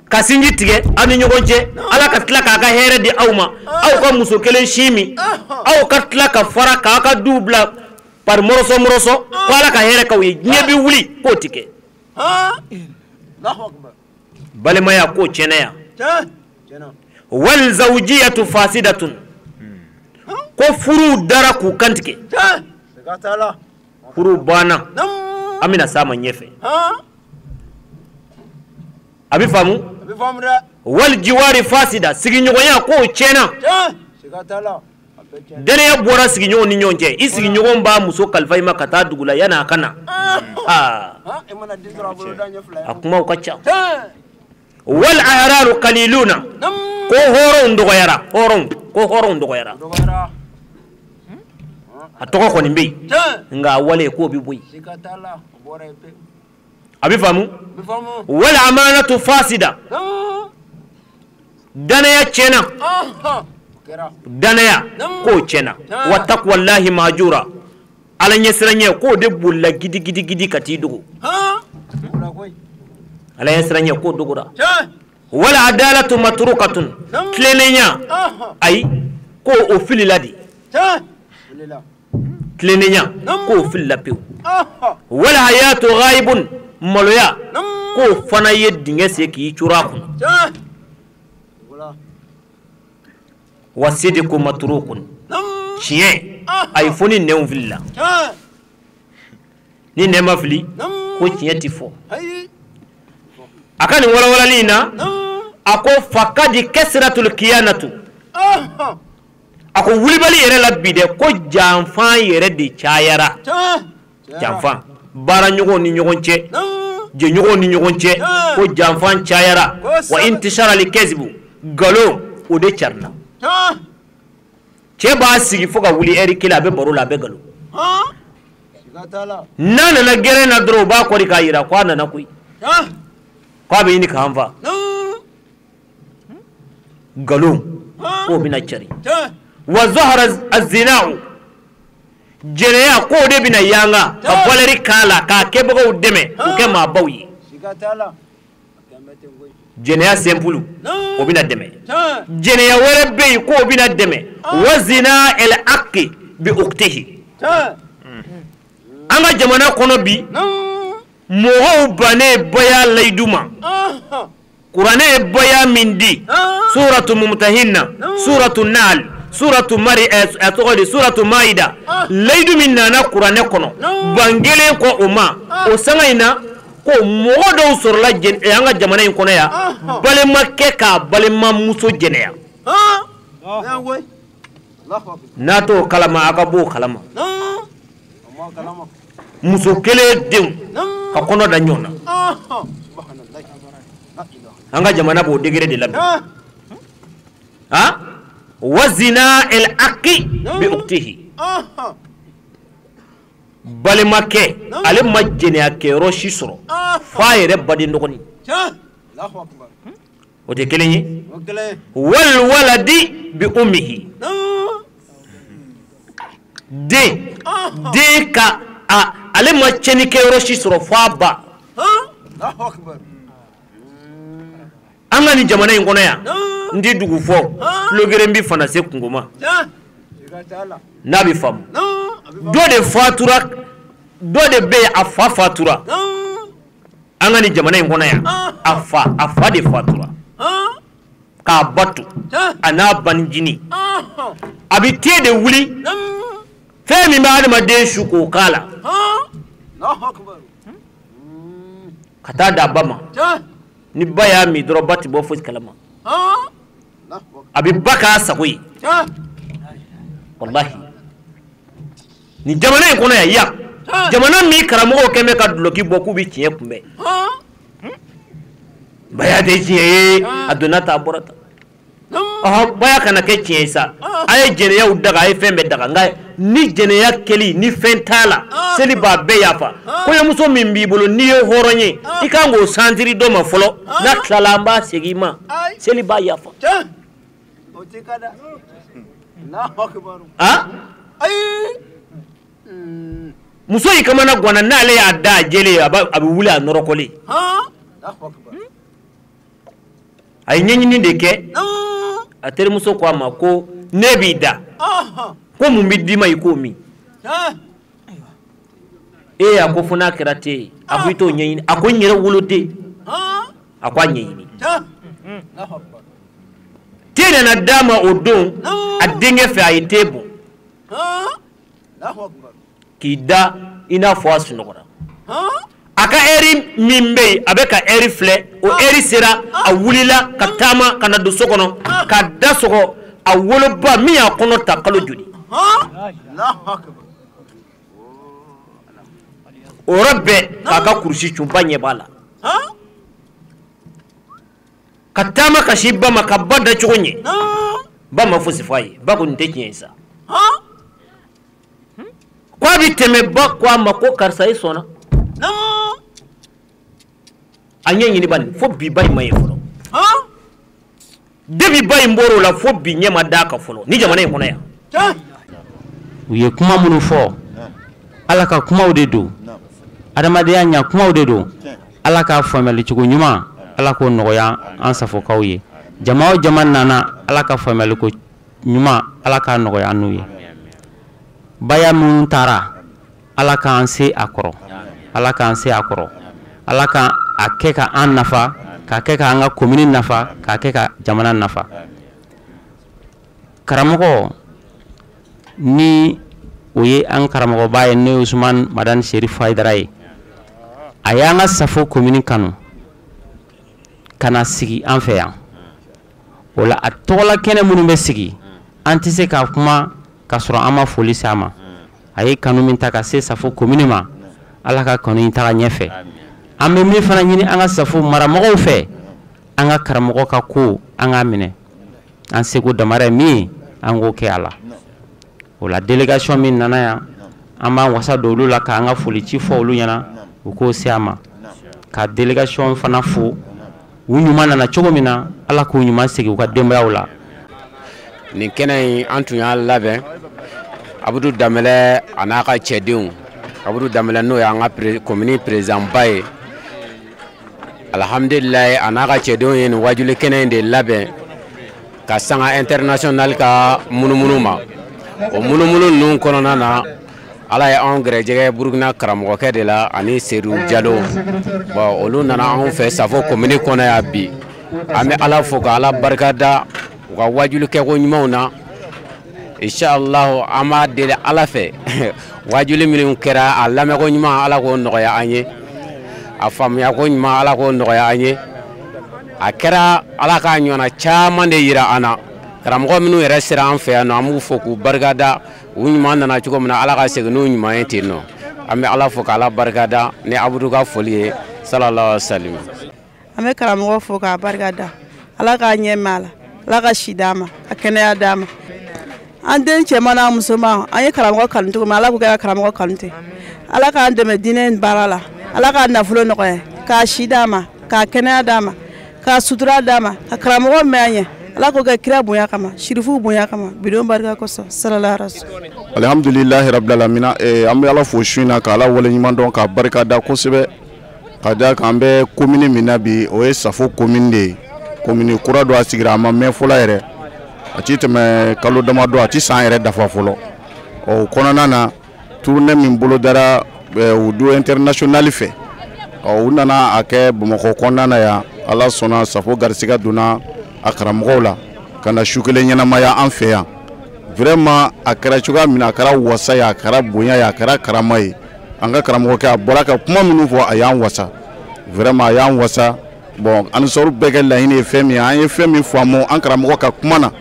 Ka sinji tigɛ aw ni ɲɔgɔn cɛ, Ala ka tila k'a ka hɛrɛ di aw ma, aw ka muso kelen si min, aw ka tila ka fara k'aw ka duw bila par morceau morceau, ko Ala ka hɛrɛ k'aw ye, diɲɛ bɛ wuli k'o ti kɛ. Balimaya k'o tiɲɛna yan. Wal zawjiyatu fasidatun, ko furuw dara k'u kantigɛ, furu banna, an bɛna s'a ma ɲɛfɛ. A bɛ faamu? Wal jiwari fasida, sigiɲɔgɔnya k'o tiɲɛna, dannaya bɔra sigiɲɔgɔn ni ɲɔgɔn cɛ, i sigiɲɔgɔn b'a muso kalifa i ma ka taa dugu la yanni a ka na, a kumaw ka ca. Wal ahraru qaliluna, ko hɔrɔnw dɔgɔyara, hɔrɔnw ko hɔrɔnw dɔgɔyara, a tɔgɔ kɔni bɛ yen nka a wale k'o bɛ bɔ yen. A bɛ faamu? Wal amanatu fasida, dannaya tiɲɛna, dannaya k'o tiɲɛna. Wa taqwallahi mahjura, Ala ɲɛsiranɲɛ k'o de bolila gidi gidi gidi ka t'i dogo, Ala ɲɛsiranɲɛ k'o dogora. Wal adalatu matrukatun, tilennenya ayi k'o o filila de, tilennenya k'o filila pewu. Wal hayatu ghaibun, maloya k'o fana ye dingɛ sen k'i curu a kunna. Wa sidiku matrukun, tiɲɛ ayi fo ni nɛnw filila, ni nɛn ma fili ko tiɲɛ ti fɔ. A ka nin walawalali in na, a ko fakadi kasratul kiyanatu, a ko wulibali yɛrɛ la bi dɛ, ko janfan yɛrɛ de cayara, janfan baaraɲɔgɔnw ni ɲɔgɔn cɛ, jɛɲɔgɔnw ni ɲɔgɔn cɛ, ko janfan cayara. Wa intishara li kazibu, nkalon o de carila. Cɛ b'a sigi fo ka wuli ɛri kelen, a bɛ baro la, a bɛ nkalon. N'a nana gɛrɛn na dɔrɔn, u b'a kɔri k'a yira k'a nana koyi, k'a bɛ ɲini k'an fa. Nkalon k'o bɛna cari. Wa zahara azina'u, jɛnɛya k'o de bɛna yanga ka valeur k'a la, k'a kɛbagaw dɛmɛ k'u kɛ maabaw ye. Jɛnɛya simple o bɛna dɛmɛ. Jɛnɛya wɛrɛ bɛ yen k'o bɛna dɛmɛ. Wa zina el aqi bi uqtihi. An ka jamana kɔnɔ bi, mɔgɔw bannen baya layidu ma. Kuranɛ ye baya min di, suratu Mumtahinna, suratu Nahl, suratu Mari, a tɔgɔ di, suratu Maida, layidu min nana kuranɛ kɔnɔ, ban kelen kɔ o ma, o sanga in na ko mɔgɔ dɔw sɔrɔla an ka jamana in kɔnɔ yan, balimakɛ k'a balimamuso jɛnɛya. N'a t'o kalama, a ka b'o kalama. Muso kelen denw ka kɔnɔ da ɲɔgɔn na, an ka jamana b'o degré de la bi. Wa zina el aqi bi uqtihi, balimakɛ ale ma jɛnɛya kɛyɔrɔ si sɔrɔ f'a yɛrɛ baden dɔgɔnin, o tɛ kelen ye. Wal waladi bi ummihi, den ka ale ma tiɲɛni kɛyɔrɔ si sɔrɔ f'a ba. An ka nin jamana in kɔnɔ yan, n ti dugu fɔ, tulogeren bi fana se kungo ma n'a bɛ faamu. Dɔ de fatura, dɔ de bɛ yen a fa fatura an ka nin jamana in kɔnɔ yan, a fa de fatura k'a ba to a n'a banijinin. A bɛ te de wuli, fɛn min bɛ adamaden su k'o k'a la, ka taa d'a ba ma. Ni ba y'a min dɔrɔn, ba tɛ bɔ fosi kalama, a bɛ ba k'a sago ye. Walahi nin jamana in kɔnɔ yan, yan jamana min karamɔgɔw kɛn bɛ ka dulɔki bɔ k'u bɛ tiɲɛ kunbɛn, baya tɛ tiɲɛ ye, a donna tan a bɔra tan. Ɔhɔn, baya kana kɛ tiɲɛ ye sa, a ye jɛnɛyaw daga, a ye fɛn bɛɛ daga, nka ni jɛnɛya kɛli ni fɛn t'a la, seli b'a bɛɛ yafa. Kɔɲɔmuso min b'i bolo n'i ye hɔrɔn ye, i kan k'o santiri dɔ ma fɔlɔ, n'a tilala an b'a segin i ma, seli b'a yafa. Muso in kamana ganna, n'ale y'a da a jɛlen, a bɛ wuli a nɔrɔkɔlen. A ye ɲɛɲini de kɛ. A terimuso ko a ma ko ne b'i da, ko mun bɛ d'i ma i k'o min. E a ko fo n'a kɛra te ye. A ko i t'o ɲɛɲini. A ko n yɛrɛ woloden. A ko a ɲɛɲini. Te nana d'a ma o don a denkɛ fɛ, a ye te bɔn k'i da i n'a fɔ a sunɔgɔra. A ka ɛri min bɛ yen, a bɛ ka ɛri filɛ, o ɛri sera, a wulila ka taama ka na don so kɔnɔ ka da sɔgɔ a woloba min y'a kɔnɔ ta kalo joli. O yɔrɔ bɛɛ k'a ka kurusi cun, ba ɲɛ b'a la, ka taama ka si ba ma, ka ba da cogo ɲɛ. Ba ma fosi fɔ a ye. Ba ko nin tɛ tiɲɛ ye sa. Ko a bɛ tɛmɛ, ba ko a ma ko karisa i sɔnna. A ɲɛ ɲini bani fo bi ba in ma ye fɔlɔ. Depuis ba in bɔr'o la fo bi ɲɛ ma d'a kan fɔlɔ ni jamana in kɔnɔ yan. U ye kuma minnu fɔ, Ala ka kumaw de don, adamadenya ɲa kumaw de don. Ala k'a faamuyali cogo ɲuman, Ala k'o nɔgɔya an Safokaw ye. Jama o jama nana, Ala ka faamuyali ko ɲuman, Ala k'a nɔgɔya an n'u ye. Baya minnu taara, Ala k'an se a kɔrɔ, Ala k'an se a kɔrɔ, Ala k'an a kɛ ka an nafa, k'a kɛ k'an ka komini nafa, k'a kɛ ka jamana nafa. Karamɔgɔ ni o ye an karamɔgɔba ye, n'o ye Usumani Madani Serifu Hayidara ye, a y'an ka Safo komini kanu ka na sigi an fɛ yan. O la a tɔgɔla kɛnɛ minnu bɛ sigi, an tɛ se ka kuma ka sɔrɔ an ma foli s'a ma. A ye kanu min ta ka se Safo komini ma, Ala ka kanu in taga ɲɛfɛ. An bɛ min fana ɲini an ka Safo maramɔgɔw fɛ, an ka karamɔgɔ ka ko an k'a minɛ, an seko damara ye min ye, an k'o kɛ a la. O la délégation min nana yan, an b'an wasa don olu la k'an ka foli ci fɔ olu ɲɛna, u k'o se a ma. Ka délégation fana fo, u ɲuman nana cogo min na, Ala k'u ɲuman segin u ka denbayaw la. Nin kɛnɛ in an tun y'a labɛn Abudu Danbɛlɛ a n'a ka cɛdenw. Abudu Danbɛlɛ n'o y'an ka komini président ba ye, alhamdulilayi, a n'a ka cɛdenw ye nin wajuli kɛnɛ in de labɛn ka sanga international ka munumunu ma. O munumunu ninnu kɔnɔna na, Ala ye anw gɛrɛjɛgɛ Burukina karamɔgɔkɛ de la ani Seydou Jalo. Bon, olu nana anw fɛ Safo komini kɔnɔ yan bi. An bɛ Ala fo ka Ala barikada u ka wajuli kɛko ɲumanw na. Inshallah, an b'a deli Ala fɛ, wajuli minnu kɛra, a lamɛnko ɲuman, Ala k'o nɔgɔya an ye, a faamuyako ɲuman, Ala k'o nɔgɔya an ye. A kɛra Ala k'a ɲɔgɔnna caman de yira an na. Karamɔgɔ minnu yɛrɛ sera an fɛ yan nɔ, an b'u fo k'u barikada. U ɲuman nana cogo min na, Ala ka segin n'u ɲuman ye ten nɔ. An bɛ Ala fo k'Ala barikada ni Abudu ka foli ye, sallallahu alaihi wa sallam. An bɛ karamɔgɔ fo k'a barikada, Ala k'a ɲɛ mɛn a la, Ala ka si d'a ma, ka kɛnɛya d'a ma. An den cɛman n'a musoman, an ye karamɔgɔ kanu cogo min, Ala k'u kɛ ka karamɔgɔ kanu ten. Ala k'an dɛmɛ diinɛ in baara la, Ala k'a nafolo nɔgɔya, k'a si d'a ma, k'a kɛnɛya d'a ma, k'a sutura d'a ma, ka karamɔgɔ mɛn an ɲɛ. Ala k'o kɛ kira bonya kama, sirifuw bonya kama, bidon barika kosɔn, sallallahu alaihi wasallam. Alhamdulilahi rabbil alamina. An bɛ Ala fo su in na ka Ala waleɲuman dɔn k'a barika da kosɛbɛ, ka da kan an bɛ komini min na bi, o ye Safo komini de ye. Komini kura don, a sigira a ma mɛn fɔlɔ yɛrɛ, a ti tɛmɛ kalo damadɔ, a ti san yɛrɛ dafa fɔlɔ. O kɔnɔna na, tournée min bolodara Wudu international fɛ, ɔ u nana a kɛ Bamakɔ kɔnɔna na yan. Ala sɔnna, Safo garisigɛ donna a karamɔgɔw la ka na su kelen ɲɛnamaya an fɛ yan. Vraiment, a kɛra cogoya min na, a kɛra wasa ye, a kɛra bonya ye, a kɛra karama ye. An ka karamɔgɔkɛ a bɔra ka kuma minnu fɔ, a y'an wasa, vraiment a y'an wasa. Bon, Ansɔrɔ bɛɛ kɛ laɲini ye fɛn min ye, an ye fɛn min faamu an karamɔgɔ ka kuma na,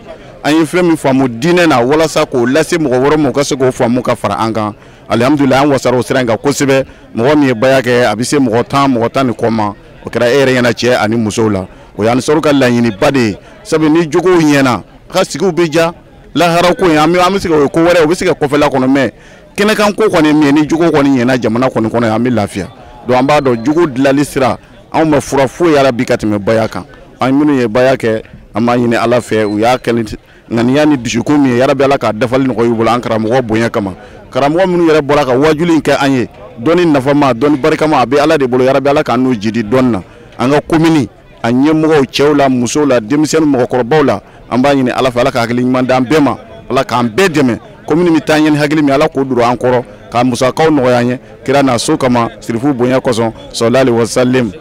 an ye fɛn min faamu diinɛ na, walasa k'o lase mɔgɔ wɛrɛ ma, u ka se k'o faamu ka fara an kan. Alihamudulilayi, an wasara o sira in kan kosɛbɛ. Mɔgɔ min ye baya kɛ, a bɛ se mɔgɔ 10, mɔgɔ 10 ni kɔ ma, o kɛra e yɛrɛ ɲɛna, cɛ ani musow la. O y'an sɔrɔ ka laɲiniba de ye, sabu ni jogow ɲɛna, a ka sigiw bɛ ja. Lahara ko in, an bɛ se ka o ye ko wɛrɛ, o bɛ se ka kɔfɛla kɔnɔ, mɛ kɛnɛkan ko kɔni min ye, ni jogo kɔni ɲɛna jamana kɔni kɔnɔ, an bɛ lafiya. Donc an b'a dɔn jogo dilanli sira, anw ma fura foyi yala bi ka tɛmɛ baya kan. An minnu ye baya kɛ, an b'a ɲini Ala fɛ, u y'a kɛ ŋaniya ni dusukun min ye, yarabi Ala k'a dafali nɔgɔya u bolo an karamɔgɔ bonya kama. Karamɔgɔ minnu yɛrɛ bɔra ka wajuli in kɛ an ye, dɔnni nafama, dɔnni barikama, a bɛ Ala de bolo. Yarabi Ala k'an n'u jidi dɔnni na. An ka komini A ɲɛmɔgɔw, cɛw la, musow la, denmisɛnnin, mɔgɔkɔrɔbaw la, an b'a ɲini Ala fɛ, Ala ka hakili ɲuman d'an bɛɛ ma, Ala k'an bɛɛ dɛmɛ. Commune bɛ taa ɲɛ ni hakili min, Ala k'o don an kɔrɔ, ka musakaw nɔgɔya an ye kira n'a so kama, sirifu bonya kosɔn, sallallahu alaihi wasallam.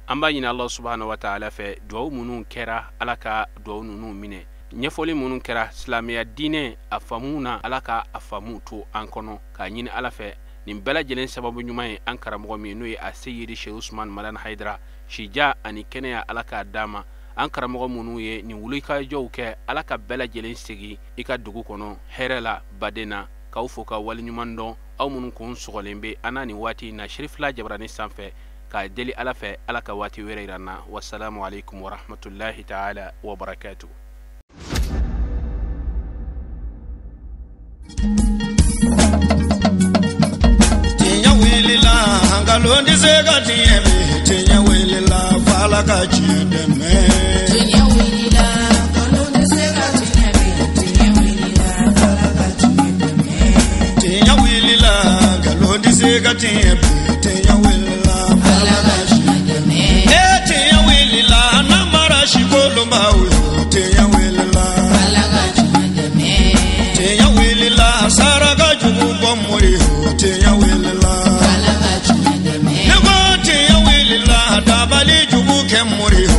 An b'a ɲini Allah subhanahu wa ta'ala fɛ, duwawu minnu kɛra, Ala ka duwawu ninnu minɛ. Ɲɛfɔli minnu kɛra silamɛya diinɛ a faamu na, Ala ka a faamu to an kɔnɔ. K'a ɲini Ala fɛ, nin bɛɛ lajɛlen sababu ɲuman ye an karamɔgɔ min, n'o ye a Seyidi Sheikh Usman Madani Hayidara, sija ani kɛnɛya Ala k'a d'a ma. An karamɔgɔ minnu ye nin wulikajɔw kɛ, Ala ka bɛɛ lajɛlen segin i ka dugu kɔnɔ hɛrɛ la, baden na. K'aw fo ka waleɲuman dɔn, aw minnu kun sɔgɔlen bɛ an na nin waati in na Sherifila Jabarani sanfɛ, k'a deli Ala fɛ, Ala ka waati wɛrɛ yira an na. Wasalamu alaikum warahmatullahi ta'ala wa barakatuh. Tiɲɛ wulila, nkalon tɛ se ka tiɲɛ bi. Tiɲɛ wulila, f'Ala ka tiɲɛ dɛmɛ. Tiɲɛ wulila, nkalon tɛ se ka tiɲɛ bi. Tiɲɛ wulila, f'Ala ka tiɲɛ dɛmɛ. Tiɲɛ wulila, nkalon tɛ se ka tiɲɛ bi. Tiɲɛ wulila, f'Ala ka tiɲɛ dɛmɛ. Ee tiɲɛ wulila, namara si kolonbaw yo. Tiɲɛ wulila, f'Ala ka tiɲɛ dɛmɛ. Tiɲɛ wulila, saraka jugu bɔ mori yo. Tiɲɛ wulila, f'Ala ka tiɲɛ dɛmɛ. Ne ko tiɲɛ wulila, dabali jugu kɛ mori yo.